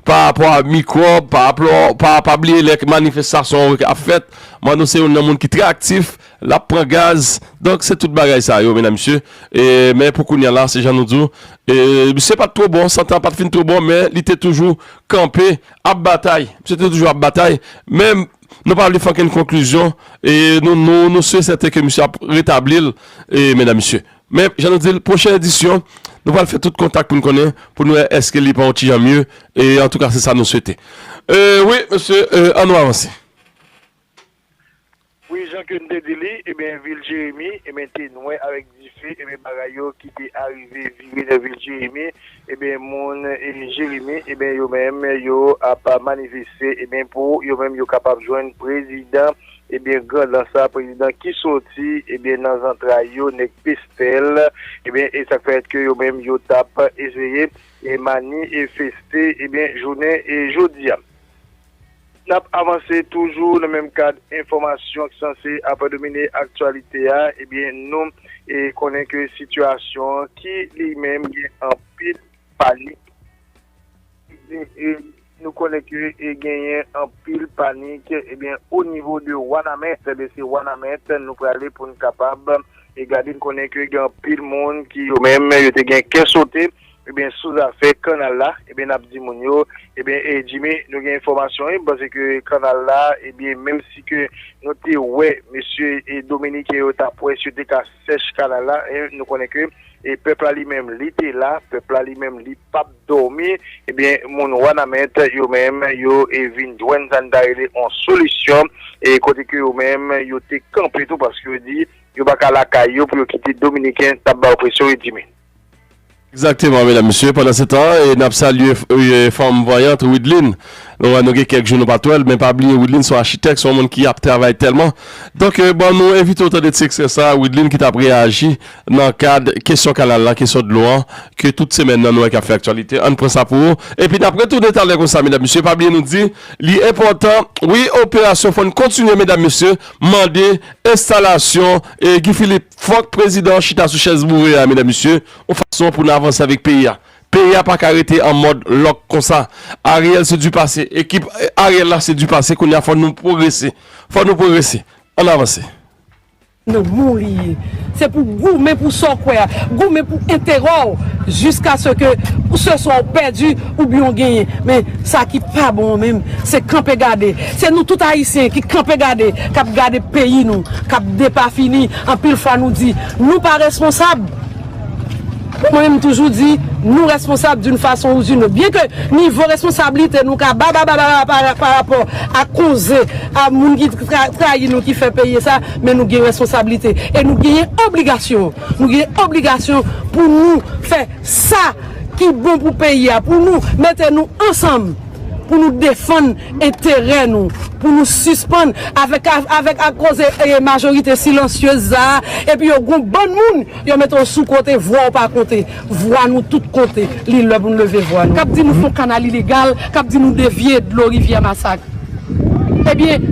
pa rapò a mikwòb, pa rapò, pa, pa bliye lè manifestasyon ap fèt, Manno se youn nan moun ki trè aktif, l ap pran gaz, donk se tout bagay sa yo, medam, mesye. E, men pou kounye a la, se jan nou di w, e, misye pa t two bon, santé an pa t fin two bon, men li te toujou kanpe, ap batay. Misye te toujou ap batay, men nou pa vle fè okenn konklizyon, e nou, nou, nou si e sèten ke misye ap retabli l, e, medam, mesye. Men, jan nou di l, pwochen edisyon, nou pral fè tout kontak pou n konnen, pou n wè èske li pa yon ti jan mye, e antouka, se sa nou swete. E, wi, mesye, e, ann nou avanse. Wi, jan ke n te di li, ebyen, vil Jeremi, ebyen, te nwè avèk dife, ebyen, bagay yo ki te arive vire nan vil Jeremi, ebyen, moun, e, Jeremi, ebyen, yo menm, yo ap manifeste, ebyen, pou yo menm, yo kapab jwenn prezidan, ebyen, grandans la, prezidan ki soti, ebyen, nan zantray yo, nèg Pestèl, ebyen, e sa k fèt ke yo menm, yo t ap eseye, e, manifeste, ebyen, jounen, e, jodi a. N ap avanse toujou nan menm kad enfòmasyon ki sanse ap domine aktyalite a. Ebyen, nou, e, konnen ke sitiyasyon an ki li menm gen anpil panik. E, nou konnen ke, e, genyen anpil panik, ebyen, o nivo de Wanament. Ebyen, se Wanament nou prale pou n kapab, e, gade, n konnen ke gen anpil moun ki yo menm, yo te gen kè sote, ebyen, sou zafè kanal la, ebyen, n ap di moun yo, ebyen, e, Jimmy, nou gen enfòmasyon, wi, m panse ke kanal la, ebyen, menm si ke nou te wè mesye, e, dominiken yo t ap wè si yo te ka sèch kanal la, e, nou konnen ke, e, pèp la li menm, li te la, pèp la li menm, li p ap dòmi, ebyen, moun Wanament yo menm, yo, e, vin jwenn sa n ta rele yon solisyon, e, kote ke yo menm, yo te kanpe tou, paske yo di, yo pa ka lakay yo pou yo kite dominiken t ap ba yo presyon, wi, Jimmy. Egzakteman, medam, mesye. Pandan se tan, e, n ap salye, e, fanm vanyant, Widline. Nou wè, nou gen kèk jou nou pa t wè l, men pa bliye, Widline se yon achitèk, se yon moun ki ap travay tèlman. Donk, e, bon, nou envite w tande ti ekstrè sa a, Widline ki t ap reyaji nan kad kesyon kanal la, kesyon dlo an, ke tout semèn nan nou wè k ap fè aktyalite. Ann pran sa pou ou. Epi n ap retounen talè konsa, medam, mesye. Pa bliye nou di, li enpòtan. Wi, operasyon, fò n kontinye, medam, mesye, mande enstalasyon, e, Guy Philippe. Fòk prezidan an chita sou chèz boure a, medam, mesye, yon fason pou n avanse avèk peyi a. Peyi a pa ka rete an mòd lòk konsa. Ariel se du passé. Ekip Ariel la se du passé. Kounye a fò nou pwogrese. Fò nou pwogrese. Ann avanse. Nan men w li ye. Se pou goumen pou sa w kwè a. Goumen pou enterè w. Jiskaske se swa w pèdi oubyen w genyen. Men sa ki pa bon an menm, se kanpe gade. Se nou tout Ayisyen ki kanpe gade, k ap gade peyi nou, k ap depafini. Anpil fwa nou di, nou pa responsab. Mwen menm m toujou di, nou responsab d'une façon ou d'une autre. Byen ke nivo responsablite nou ka ba ba ba ba pa rapò a koze, a moun ki trayi nou, ki fè peyi sa, men nou gen responsablite. E nou genyen obligasyon. Nou gen obligasyon pou nou fè sa ki bon pou peyi a, pou nou mete nou ansanm, pou nou defann enterè nou, pou nou sispann avèk avèk ak koze majorite silansyez sa a, epi yo gon bann moun yo mete w sou kote, vwa w pa konte. Vwa nou tout konte. Li lè pou n leve vwa nou. K ap di nou fè yon kanal ilegal, k ap di nou devye dlo rivyè Masak. Ebyen,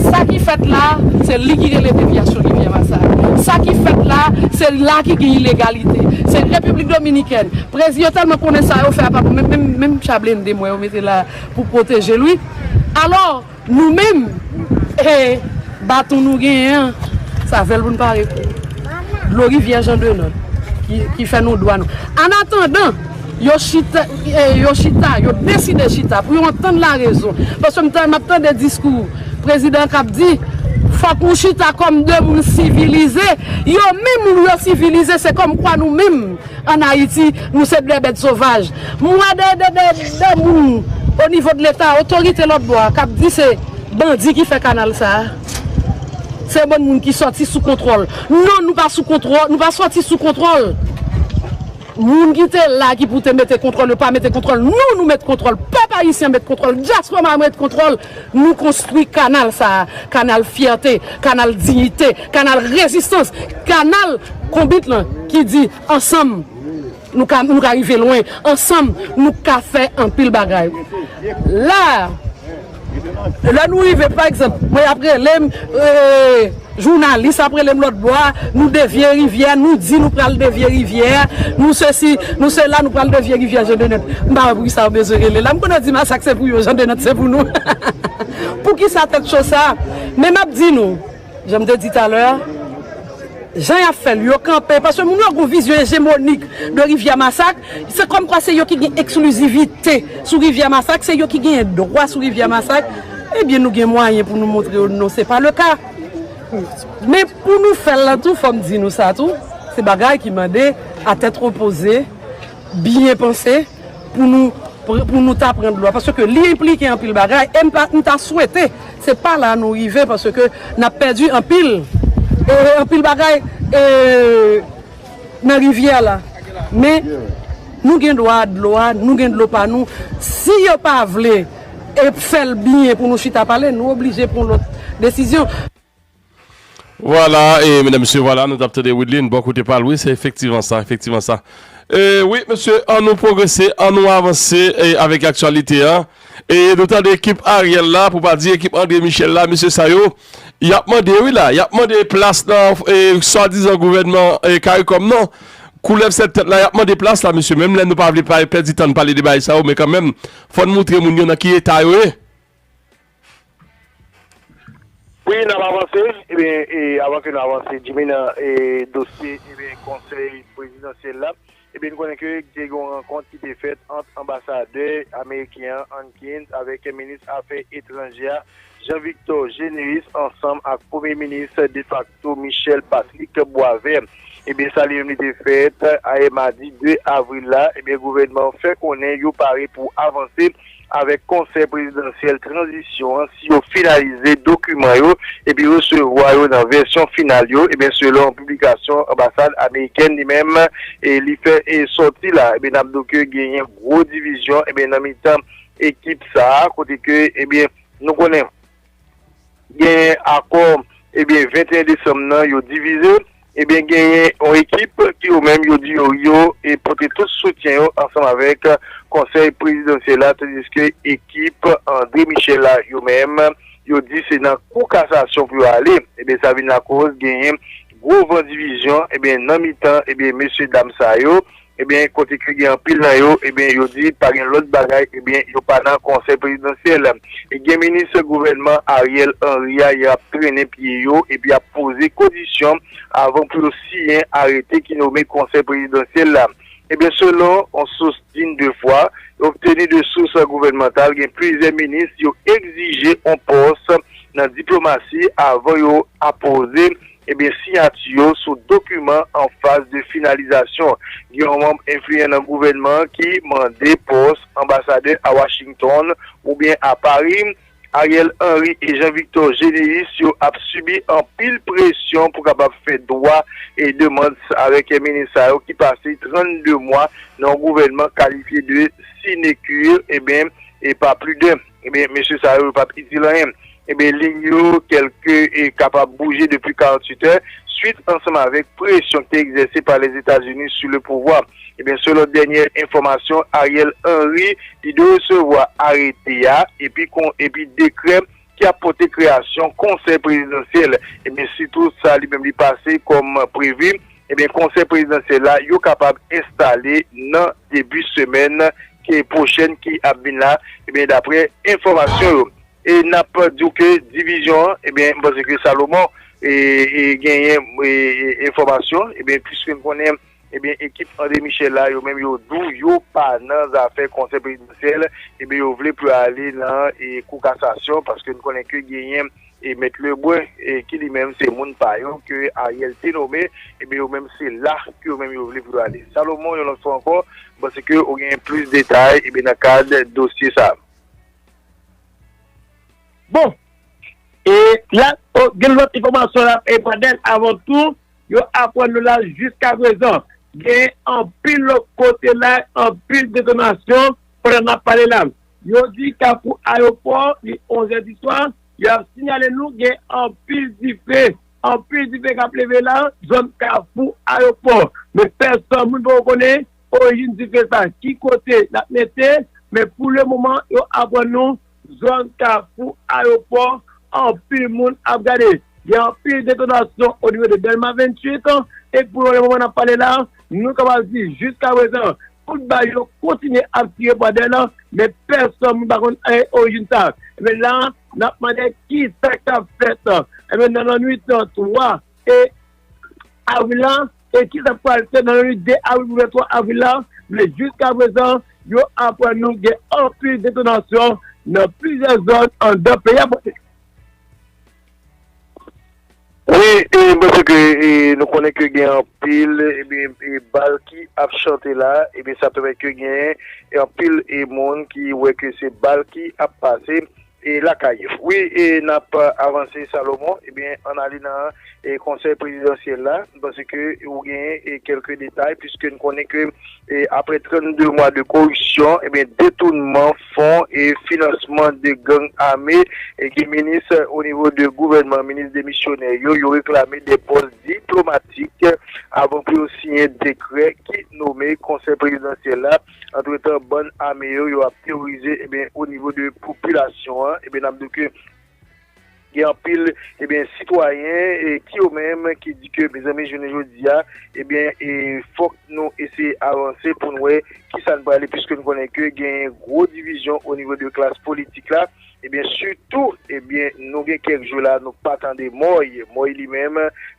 sa ki fèt la, se li ki rele devyasyon rivyè Masak. Sa ki fèt la, se la ki gen ilegalite. Se Repiblik Dominikèn. Prezi yo tèlman konnen sa yo fè a pa bon. Menm menm menm Chablende mwen yo mete la pou pwoteje l wi. Alò, nou menm, e baton nou genyen an, sa fè l pou n pare pou dlo rivyè Jan Denant ki ki fè nou dwa nou. Annatandan, yo chita, e, yo chita, yo deside chita pou yo antann larezon. Paske m ta- m ap tande diskou prezidan k ap di, fòk nou chita kòm de moun sivilize. Yo menm yo sivilize, se kòmkwa nou menm ann Ayiti, nou se de bèt sovaj. M wè de de de de moun o nivo de Leta, otorite lòt bò a, k ap di se bandi ki fè kanal sa a. Se bann moun ki sòti sou kontwòl. Non, nou pa sou kontwòl, nou pa sòti sou kontwòl. Moun ki te la ki pou te mete kontwòl, yo pa mete kontwòl. Nou, nou met kontwòl. Pèp ayisyen met kontwòl. Dyaspora met kontwòl. Nou konstwi kanal sa a. Kanal fyète, kanal diyite, kanal rezistans, kanal konbit lan ki di ansanm nou ka nou ka rive lwen, ansanm nou ka fè anpil bagay. La, lè nou rive, pa egzanp, mwen ap rele m, e, jounalis ap rele m lòt bò a, nou devye rivyè, nou di nou pral devye rivyè, nou sesi, nou sela, nou pral devye rivyè Jan Denant. M pa wè poukisa yo bezwen rele la. M konnen yo di Masak se pou yo, Jan Denant se pou nou. Poukisa tèt cho sa? Men m ap di nou, jan m te di talè a, jan y ap fè l, yo kanpe, paske moun yo gon vizyon ejemonik de rivyè Masak, se kòmkwa se yo ki gen eksklizivite sou rivyè Masak, se yo ki genyen dwa sou rivyè Masak, ebyen nou gen mwayen pou nou montre yo non, se pa le ka. Men pou nou fè l la tou, fò m di nou sa tou, se bagay ki mande a tèt repoze, byen panse, pou nou pou nou ta pran dlo a, paske li enplike anpil bagay, e m pa, m ta swete se pa la nou rive, paske n ap pèdi anpil, e, anpil bagay, e, nan rivyè la. Men, nou gen dwa a dlo a, nou gen dlo pa nou. Si yo pa vle e fè l byen pou nou chita pale, nou oblije pran lòt desizyon. Vwala, e medam mesye, vwala, nou t ap tande Widlin, bò kote pa l, wi, se efektivman sa, efektivman sa. E, wi, mesye, ann nou pwogrese, ann nou avanse, e, avèk aktyalite a. E nou tande ekip Ariel la, pou pa di ekip André Michel la, mesye sa yo, y ap mande, wi la, y ap mande plas nan, e, swadizan gouvènman, e, Caricom nan. Koulèv sèt tèt la, y ap mande plas la, mesye. Menm lè nou pa vle pa pèdi tan n pale de bagay sa yo, men kanmenm, fò n moutre moun yo nan ki eta yo ye. Wi, n ap avanse. Ebyen, e, avan ke n avanse, Jimmy, nan e, dosye ebyen, konsèy prezidansyèl la, ebyen, nou konnen ke te gen yon rankont ki te fèt ant anbasadè ameriken an, Hankins, avèk minis afè etranjè a, Jean Victor Généus, ansanm ak premye minis defakto Michel Patrick Boisvert. Ebyen, sa li menm li te fèt ayè madi de avril la. Ebyen, gouvènman an fè konnen yo pare pou avanse avèk konsèy prezidansyèl tranzisyon an si yo finalize dokiman yo epi resevwa yo nan vèsyon final yo, ebyen, selon piblikasyon anbasad amerikèn li menm e li fè e sòti la. Ebyen, n ap di w ke genyen gwo divizyon, ebyen, nan mitan ekip sa a, kote ke, ebyen, nou konnen genyen akò, ebyen, venteyen desanm nan, yo divize, ebyen, genyen yon ekip ki yo menm, yo di yo, yo e pote tout soutyen yo ansanm avèk konsèy prezidansyèl la, tandiske ekip André Michel la, yo menm, yo di se nan kou kasasyon pou yo ale. Ebyen, sa vin lakoz genyen gwo van divizyon, ebyen, nan mitan, ebyen, mesye dam sa yo, Ebyen, kote ke gen anpil nan yo, ebyen, yo di pa gen lòt bagay, ebyen, yo pa nan konsèy prezidansyèl. E gen minis gouvènman Ariel Henry a, y ap trennen pye yo epi ap poze kondisyon avan pou yo siyen arete ki nome konsèy prezidansyèl la. Ebyen, selon yon sous digne de foi, obtenu de sources gouvernementales, gen plizyè minis yo egzije yon pòs nan diplomasi avan yo apoze, ebyen, siyati yo sou dokiman an faz de finalizasyon. Gen yon manm enfliyan nan gouvènman ki mande pòs anbasadè a Washington oubyen a Paris. Ariel Henry e Jean Victor Généus yo ap sibi anpil presyon pou kapab fè dwa e demann avèk minis sa yo ki pase trannde mwa nan yon gouvènman kalifye de sinekir, ebyen, e pa pli de. Ebyen, mesye sa yo, yo p ap itil anyen. Ebyen, liy yo kèlke e kapab bouje depi karanntuit è, swit ansanm avèk presyon ki te egzèse pa Lèzetazini sou le pouvwa. Ebyen, selon dènyè enfòmasyon, Ariel Henry, li dwe resevwa arete a epi kon epi dekrè ki ap pote kreyasyon konsèy prezidansyèl. Ebyen, si tout sa li menm li pase kòm previ, ebyen, konsèy prezidansyèl la, yo kapab enstale nan debi semèn ki pwochèn ki ap vin la, ebyen, daprè enfòmasyon yo. E n ap di w ke divizyon an, ebyen, m panse ke Salomon e, e genyen e, e, enfòmasyon, ebyen, piske n konnen, ebyen, ekip André Michel la, yo menm yo di w yo pa nan zafè konsèy prezidansyèl, ebyen, yo vle pou yo ale nan e, kou kasasyon, paske n konnen ke genyen e Mèt Lebrun, e ki li menm se moun pa yo ke Ariel te nome, ebyen, yo menm se la ke yo menm yo vle pou yo ale. Salomon, yon lòt fwa ankò, m panse ke ou genyen plis detay, ebyen, nan kad dosye sa a. Bon, e la, o, gen lòt enfòmasyon la, e Pradèl, avan tou, yo aprann nou la jiskaprezan. Gen anpil lòt kote la, anpil detonasyon pandan n ap pale la. Yo di Kafou Ayewopò, li onz è di swa, y ap sinyale nou gen anpil dife, anpil dife k ap leve la, zòn Kafou Ayewopò. Men pèsòn moun poko konnen orijin dife sa, ki kote l ap mete, men pou le moman, yo aprann nou zòn Kafou Ayewopò, anpil moun ap gade. Gen anpil detonasyon o nivo de Dèlma venntuit, e pou le moman n ap pale la, nou kapab di jiskaprezan, kout bal yo kontinye ap tire Pradèl, men pèsòn moun pa konn, e, orijin sa. Men la, n ap mande kisa k ap fèt. Ebyen, nan lannwit twa e avril la, e kisa k pral fèt nan lannwit de avril pou venntwa avril la, men jiskaprezan, yo aprann nou gen anpil detonasyon nan plizyè zòn anndan peyi a. Wi, e, m panse ke, e, nou konnen ke gen anpil, ebyen, e, bal ki ap chante la, ebyen, sa pèmèt ke gen, e, anpil, e, moun ki wè ke se bal ki ap pase, e, lakay yo. Wi, e, n ap avanse, Salomon, ebyen, ann ale nan, e, konsèy prezidansyèl la. M panse ke ou genyen, e, kèlke detay, piske n konnen ke e, aprè trannde mwa de koripsyon, ebyen, detounman fon e finansman de gang ame, e gen minis o nivo de gouvènman, minis demisyonè yo, yo reklame de pòs diplomatik avan pou yo siyen dekrè ki nome konsèy prezidansyèl la. Antretan, bann ame yo, yo ap teworize, ebyen, o nivo de popilasyon an, ebyen, n ap di ke gen anpil, ebyen, sitwayen, e, ki yo menm ki di ke, mezanmi, jounen jodi a, ebyen, e, fòk nou eseye avanse pou n wè kisa n prale, piske n konnen ke gen gwo divizyon o nivo de klas politik la. Ebyen, sitou, ebyen, nou gen kèk jou la, nou pa tande Mòy. Mòy li menm,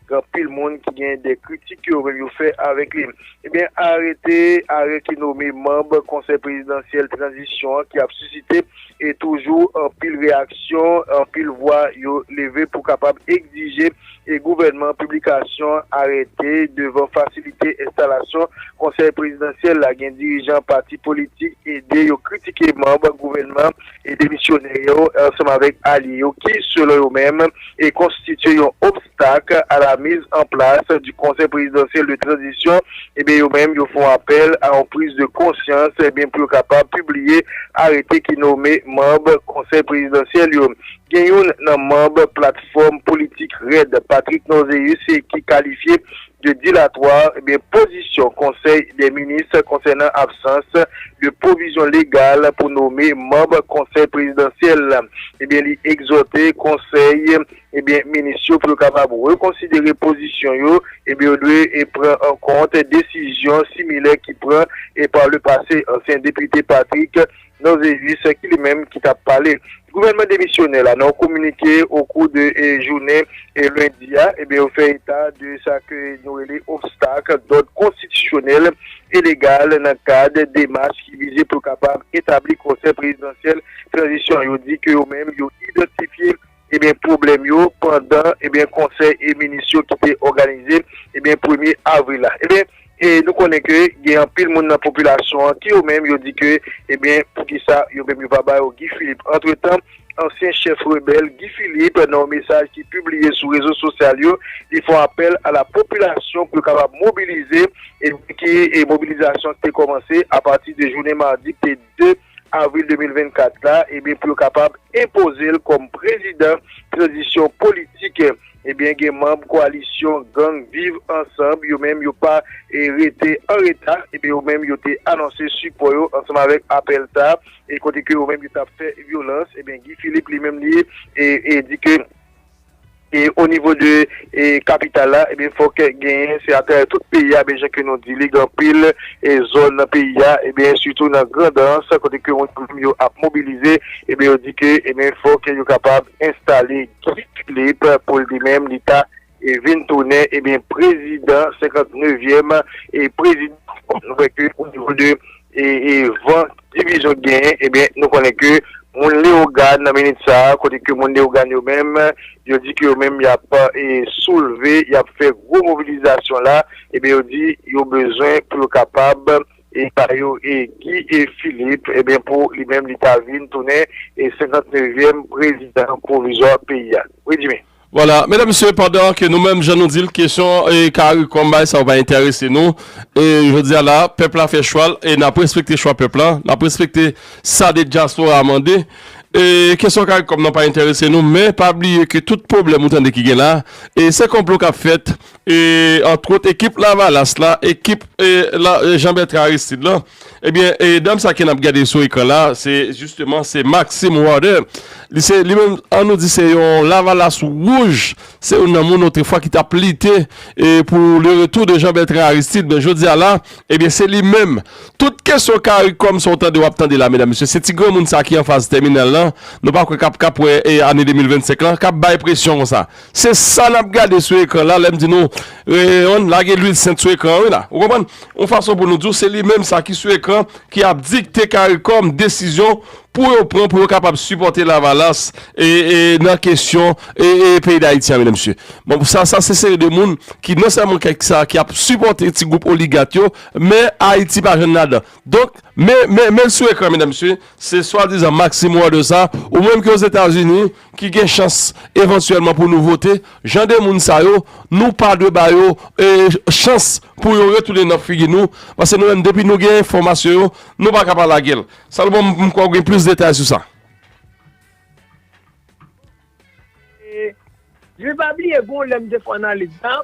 gen anpil moun ki gen de kritik ke yo menm yo fè avèk li. Ebyen, arete, arè ki nome manm Konsèy Prezidansyèl Tranzisyon an ki ap sisite e toujou anpil reyaksyon, anpil vwa yo leve pou kapab egzije e gouvènman piblikasyon arete devan fasilite enstalasyon Konsèy Prezidansyèl la. Gen dirijan pati politik ede yo kritike manm gouvènman e demisyonè yo ansanm avèk alye yo ki, selon yo menm, e konstitye yon obstak à la mise en place du Conseil présidentiel de transition. Ebyen, yo menm, yo fè yon apèl a yon priz de konsyans, ebyen, pou yo kapab pibliye arete ki nome manm Konsèy Prezidansyèl yo. Gen youn nan manm platfòm politik rèd, Patrick Norzeus, ki kalifye de dilatwa, ebyen, pozisyon Konsèy dè Minis konsènan absans de pwovizyon legal pou nome manm Konsèy Prezidansyèl la. Ebyen, li egzòte Konsèy, ebyen, Minis yo pou yo kapab rekonsidere pozisyon yo, ebyen, yo dwe, e, pran an kont desizyon similè ki pran, e, pa le pase. Ansyen depite Patrick Norzeus, ki li menm ki t ap pale. Gouvènman demisyonè la, nan yon kominike okou de, e, jounen, e, lendi a, ebyen, yo fè eta de sa ke nou rele obstak dòd konstitisyonèl e legal nan kad demach ki vize pou kapab etabli Konsèy Prezidansyèl Tranzisyon. Yo di ke yo menm, yo idantifye, ebyen, pwoblèm yo pandan, ebyen, Konsèy e Minis yo ki te òganize, ebyen, premye avril la. Ebyen, e nou konnen ke gen anpil moun nan popilasyon an ki yo menm, yo di ke, ebyen, poukisa yo menm yo pa ba yo Guy Philippe. Antretan, ansyen chèf rebèl Guy Philippe, nan yon mesaj ki pibliye sou rezo sosyal yo, li fè apèl a la popilasyon pou yo kapab mobilize, e ki, e mobilizasyon te kòmanse apati de jounen madi ki te de avril de mil vennkat la, ebyen, pou yo kapab enpoze l kòm prezidan tranzisyon politik. Ebyen, gen manm koalisyon gang Viv Ansanm, yo menm, yo pa, e, rete an reta, ebyen, yo menm, yo te anonse sipò yo ansanm avèk apèl sa, e kote ke yo menm, yo t ap fè vyolans. Ebyen, Guy Philippe, li menm, li, e, e di ke, e o nivo de, e kapital la, ebyen, fòk genyen, se atravè tout peyi a, men jan ke nou di li, gen anpil, e zòn nan peyi a, ebyen, sitou nan Grandans, kote ke moun yo menm yo ap mobilize, ebyen, yo di ke, ebyen, fòk yo kapab enstale Guy Philippe pou li menm, li ta, e vin tounen, ebyen, prezidan senkantnevyèm, e prezidan, nou wè ke o nivo de, e, e van divizyon genyen, ebyen, nou konnen ke moun Leyogàn nan minit sa a, kote ke moun Leyogàn yo menm, yo di ke yo menm y ap, e, soulve, y ap fè gwo mobilizasyon la, ebyen, yo di yo bezwen pou yo kapab, e, ba yo, e, Guy, e, Philippe, ebyen, pou li menm, li ta vin tounen, e, senkantnevyèm prezidan pwovizwa peyi a. Wi, Jimmy. Vwala, medam, mesye, pandan ke nou menm, jan nou di l, kesyon, e, CARICOM, bagay sa yo pa enterese nou. E, jodi a la, pèp la fè chwa l, e n ap respekte chwa pèp la, n ap respekte sa de dyaspora a mande. E, kesyon CARICOM nan pa enterese nou, men pa bliye ke tout pwoblèm ou tande ki gen la, e se konplo k ap fèt, e, antwòt, ekip Lavalas la, ekip, e, la, e, Jean Bertrand Aristide la, ebyen, e, dam sa ke n ap gade sou ekran la, se, jisteman, se Maxime Warder. Li se, li menm, an nou di se yon Lavalas wouj, se youn nan moun otrefwa ki t ap lite, e, pou le retour de Jean Bertrand Aristide. Men jodi a la, ebyen, se li menm. Tout kesyon CARICOM sa w tande, w ap tande la, medam, mesye, se ti granmoun sa ki anfas tèminal lan, nou pa kwè k ap, k ap wè, e, ane de mil vennsenk lan, k ap bay presyon konsa. Se sa n ap gade sou ekran la, lè m di nou, e, on lage lwil sent sou ekran an, wi la. Ou konprann? Yon fason pou nou di w, se li menm sa ki sou ekran, ki ap dikte CARICOM desizyon pou yo pran, pou yo kapab sipòte Lavalas, e, e, nan kesyon, e, e, peyi Dayiti a, medam, mesye. Bon, sa, sa se seri de moun ki non sèlman kèk sa ki ap sipòte ti gwoup oligat yo, men Ayiti pa jwenn ladan. Donk, men, men, men l sou ekran, medam, mesye, se swadizan Maxime Warder sa, ou menm ki Ozetazini, ki gen chans evantyèlman pou nou vote, jan de moun sa yo, nou pa dwe ba yo, e, chans pou yo retounen nan figi nou, paske nou menm, depi nou gen enfòmasyon yo, nou pa ka pa lage l. Salomon, m, m kwè w gen plis detay sou sa. E, Jimmy, pa bliye, gon lè m te fè analiz la,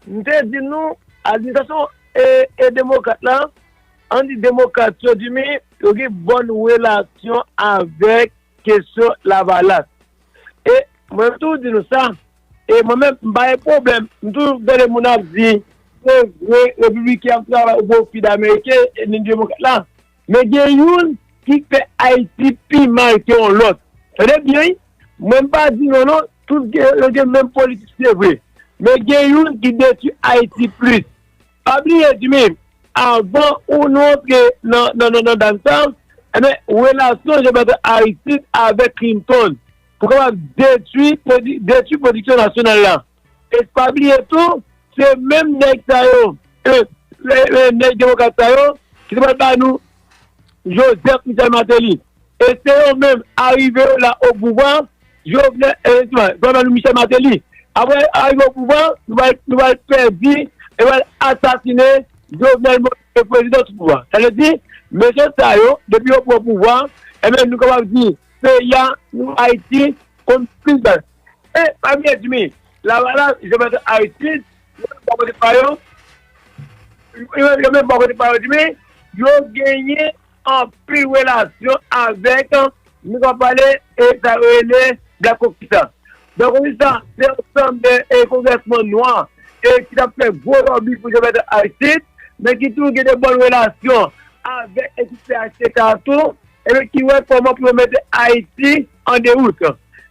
m te di nou, administrasyon, e, e demokrat la, ann di demokrat yo, Jimmy, yo gen bòn relasyon avèk kesyon Lavalas. E mwen, m toujou di nou sa, e mwen menm, m pa gen pwoblèm, m toujou tande moun ap di, se vre, repibliken ap travay o pwofi de Ameriken, e ni demokrat la. Men gen youn ki fè Ayiti pi mal ke yon lòt. Tande byen, wi. Mwen m pa di non, non, tout gen, yo gen menm politik, se vre. Men gen youn ki detwi Ayiti plis. Pa bliye, Jimmy, avan ou nou antre nan, nan, nan, nan dam sa, enben, relasyon Jean Bertrand Aristide avèk Clinton pou kapab detwi pwodi-, detwi pwodiksyon nasyonal la. E pa bliye tou, se menm nèg sa yo, e, e, e, nèg demokrat sa yo, ki te pral ba nou Joseph Michel Martelly. E se yo menm, arive yo la o pouvwa, Jovenel, e, eskize mwen, pral ba nou Michel Martelly. Apre arive o pouvwa, nou pral, nou pral pèdi, e pral asasinen Jovenel Moïse, prezidan sou pouvwa. Sa vle di, mesye sa yo, depi yo pran pouvwa, enben, nou kapab di, peyi a, nou, Ayiti, konn plis baz. E, pa bliye, Jimmy, Lavalas, Jean Bertrand Aristide, Yo menm bò kote pa yo, yo, yo menm bò kote pa yo, Jimmy, yo genyen anpil relasyon avèk, nou ka pale, e sa yo rele Black Caucus la. Black Caucus la, se yon ansanm de, e, kongrèsmann nwa, e ki t ap fè gwo lòbi pou Jean Bertrand Aristide, men ki toujou gen de bòn relasyon avèk ekip P H T K tou, e ki wè kòman pou yo mete Ayiti an dewout.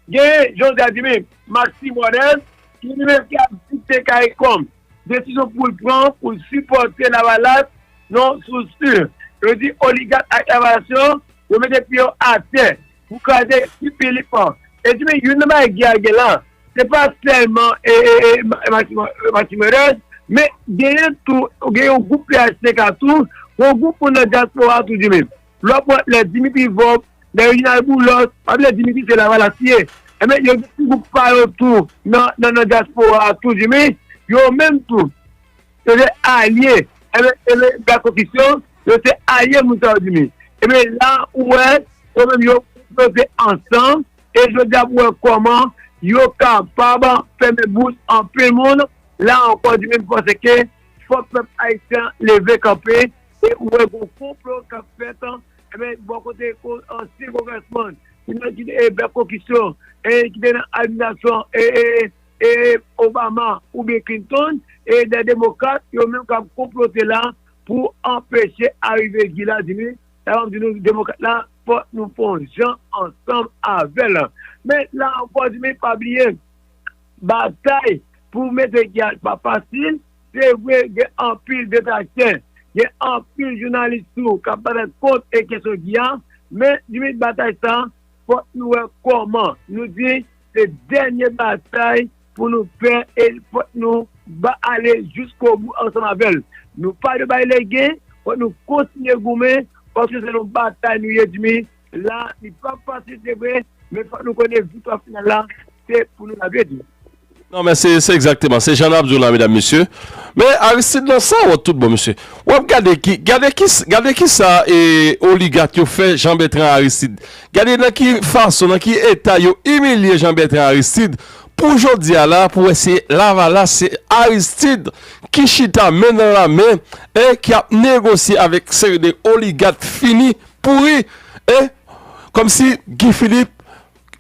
Gen José Jimmy, Maxime Rodrigues, ki li menm ki ap dikte CARICOM desizyon pou l pran pou l sipòte Lavalas, non, sou si. Yo di oligak ak Lavalas yo, yo mete pye yo atè pou kraze Guy Philippe. E di, men youn nan bagay ki gen la, se pa sèlman, e, e, e, Ma- Maxime, Maxime Rodrigues, men genyen tou, gen yon gwoup P H T K tou, yon gwoup moun nan dyaspora tou di men. Lè w pran lè Dimitri Vorbe, lè Reginald Boulos, pa bliye Dimitri se Lavalas li ye. Enben, yo gen ti gwoup pa yo tou nan, nan, nan dyaspora a tou, Jimmy. Yo menm tou, yo se alye. Enben, enben, Black Caucus yo, yo se alye moun sa yo, Jimmy. Enben, la, ou wè, yo menm yo konplote ansanm, e jodi a pou wè kòman yo kapab fèmen bouch anpil moun. La ankò, Jimmy, m panse ke fòk pèp ayisyen leve kanpe, e ou wè gon konplo k ap fèt, enben, bò kote ko- ansyen kongrèsmann ki nan ki e Black Caucus yo, e ki te nan administrasyon e, e, e Obama oubyen Clinton, e de demokrat, yo menm k ap konplote la pou anpeche arive Guy la, Jimmy. Sa m ap di nou, demokrat la, fòk nou fè yon jan ansanm avè l. Men la ankò, Jimmy, pa bliye, batay pou mete Guy a pa fasil. Se vre, gen anpil detraktè, gen anpil jounalis tou k ap batay kont e kesyon Guy a, men Jimmy, batay sa, fòk nou wè kòman nou di se dènye batay pou nou fè, e fòk nou ba ale jiskobou ansanm avè l. Nou pa dwe bay lege, fòk nou kontinye goumen, paske se yon batay nou ye, Jimmy. La, li p ap fasil, se vre, men fòk nou konnen viktwa final la, se pou nou, la vye di. Non, men se se egzakteman, se jan n ap di w la, medam, mesye. Men Aristide nan sa wòt tout bon, mesye. W ap gade ki, gade ki, gade ki sa e oligak yo fè Jean Bertrand Aristide. Gade nan ki fason, nan ki eta yo imilye Jean Bertrand Aristide. Pou jodi a la, pou wè se Lavalas, se Aristide ki chita men nan lamen, e ki ap negosye avèk seri de oligak fini, pouri, e kòmsi Guy Philippe,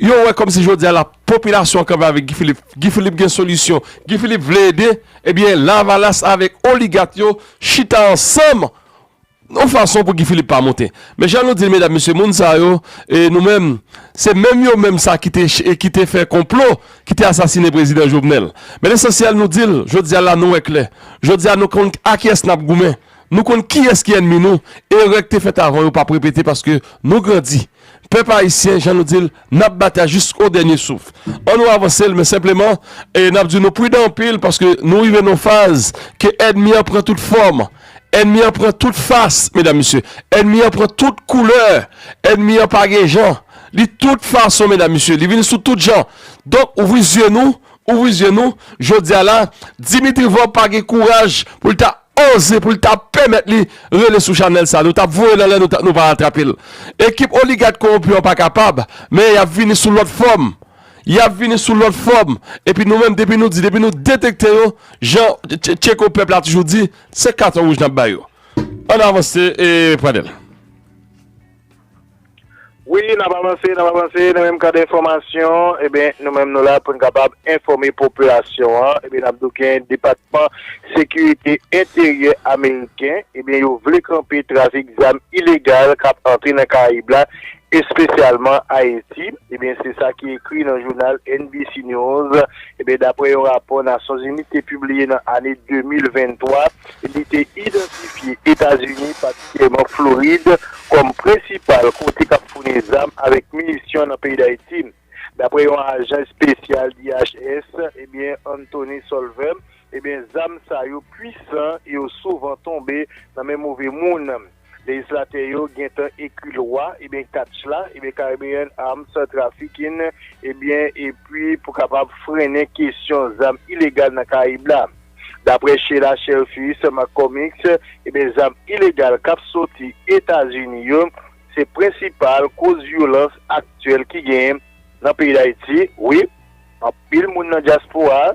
yo wè kòmsi jodi a la popilasyon an kanpe avèk Guy Philippe. Guy Philippe gen solisyon. Guy Philippe vle ede. Ebyen, Lavalas avèk oligak yo chita ansanm yon fason pou Guy Philippe pa monte. Men jan nou di l, medam, mesye, moun sa yo, e nou menm, se menm yo menm sa ki te ch- e ki te fè konplo, ki te asasine prezidan Jovenel. Men lesansyèl, nou di l, jodi a la, nou wè klè. Jodi a, nou konn a kiyès n ap goumen. Nou konn kiyès ki ènmi nou. Erè k te fèt avan yo p ap repete paske nou grandi. Pèp ayisyen, jan nou di l, n ap batay jis o dènye souf. Ann nou avanse l, men senpleman, e n ap di nou pridan anpil paske nou rive nan yon faz ke ènmi an pran tout fòm. Ènmi an pran tout fas, medam, mesye. Ènmi an pran tout koulè. Ènmi an pa gen jan. Li tout fason, medam, mesye. Li vini sou tout jan. Donk, ouvri zye nou, ouvri zye nou. Jodi a la, Dimitri Vorbe pa gen kouraj pou l ta oze, pou l ta pèmèt li rele sou chanèl sa. Nou t ap voye l anlè, nou, t- nou pa atrape l. Ekip oligak kowonpi an pa kapab, men y ap vini sou lòt fòm. Y ap vini sou lòt fòm. Epi nou menm, depi nou di, depi nou detekte yo, jan Tche- Tcheko pèp la toujou di, se katon wouj n ap ba yo. Ann avanse, e Pradèl. Wi, n ap avanse, n ap avanse nan menm kad enfòmasyon. Ebyen, nou menm nou la pou n kapab enfòme popilasyon an. Ebyen, n ap di w gen Depatman Sekirite Enteryè Ameriken, ebyen, yo vle kanpe trafik zam ilegal k ap antre nan Karayib la, espesyalman Ayiti. Ebyen, se sa ki ekri nan jounal N B C News. Ebyen, daprè yon rapò Nasyonzini te pibliye nan ane de mil venntwa, li te idantifye Etazini, patikilyèman Florid, kòm prensipal kote k ap founi zam avèk minisyon nan peyi Dayiti. Daprè yon ajan espesyal D H S, ebyen, Anthony Solvay, ebyen, zam sa yo pwisan e yo souvan tonbe nan men move moun. Lejislatè yo gentan ekri lwa, ebyen, katch la, ebyen, Caribbean Arms Trafficking, ebyen, epi pou kapab frennen kesyon zam ilegal nan Karayib la. Daprè Sheila Shelfis McCormick, ebyen, zam ilegal k ap soti Etazini yo, se prensipal koz vyolans aktyèl ki genyen nan peyi Dayiti. Wi, anpil moun nan dyaspora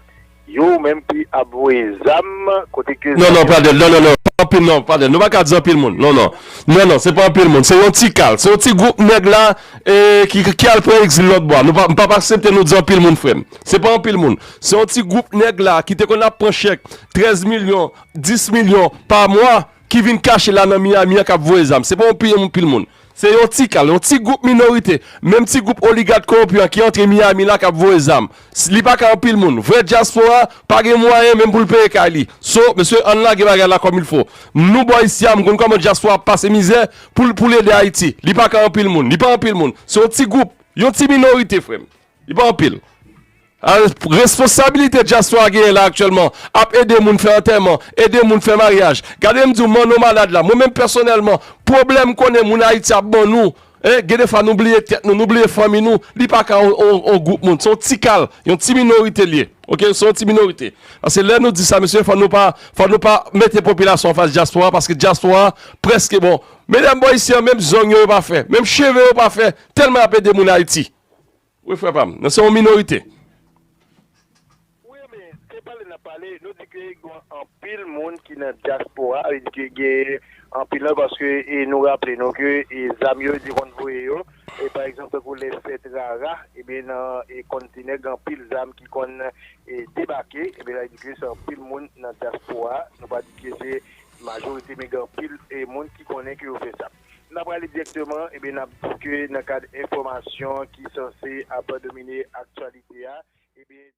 Yo menm ki ap voye zam kote ke Non, non, Pradel, non, non, non, pa anpil, non, Pradel, nou pa ka di anpil moun, non, non, non, non, se pa anpil moun, se yon ti kal, se yon ti gwoup nèg la e, ki, ki al pran egzil lòt bò, nou pa, m pa aksepte nou di anpil moun frè m, se pa anpil moun, se yon ti gwoup nèg la ki te konn ap pran chèk trèz milyon, dis milyon pa mwa, ki vin kache la nan Miami an k ap voye zam, se pa yon pil, yon pil moun. Se yon ti kal, yon ti gwoup minorite, menm ti gwoup oligak kowonpi an ki antre Miami la k ap voye zam. Li pa ka anpil moun. Vrè dyaspora pa gen mwayen menm pou l peye kay li. So, mesye, ann lage bagay la kòm il fo. Nou bò isi a, m konn kòman dyaspora ap pase mizè pou l pou l ede Ayiti. Li pa ka anpil moun. Li pa anpil moun. Se yon ti gwoup, yon ti minorite, frè m. Li pa anpil. A, responsabilite dyaspora genyen la aktyèlman ap ede moun fè antèman, ede moun fè maryaj. Gade m di w, Manno malad la, mwen menm pèsonèlman, pwoblèm konnen moun Ayiti ap ban nou, en, gen defwa nou bliye tèt nou, nou bliye fanmi nou, li pa ka yon, yon, yon gwoup moun, se yon ti kal, yon ti minorite l ye. Oke, se yon ti minorite. Paske lè nou di sa, mesye, fò nou pa, fò nou pa mete popilasyon anfas dyaspora, paske dyaspora prèske bon. Medam bò isi an, menm zong yo, yo pa fè, menm cheve yo pa fè, tèlman y ap ede moun Ayiti. Wi, frè pa m, nan se yon minorite. Wi, men, se pale n ap pale, nou di ke gen anpil moun ki nan dyaspora, sa vle di ke gen anpil nan, paske e, nou raple nou ke e, zam yo, yo te konn voye yo, e pa egzanp, tankou lè fèt rara, ebyen nan e, kontinè, gen anpil zam ki konn e, debake, ebyen sa vle di ke se anpil moun nan dyaspora, nou pa di ke se majorite, men gen anpil e, moun ki konnen ke yo fè sa. N ap prale dirèkteman, ebyen n ap di ke nan kad enfòmasyon ki sanse ap domine aktyalite a, ebyen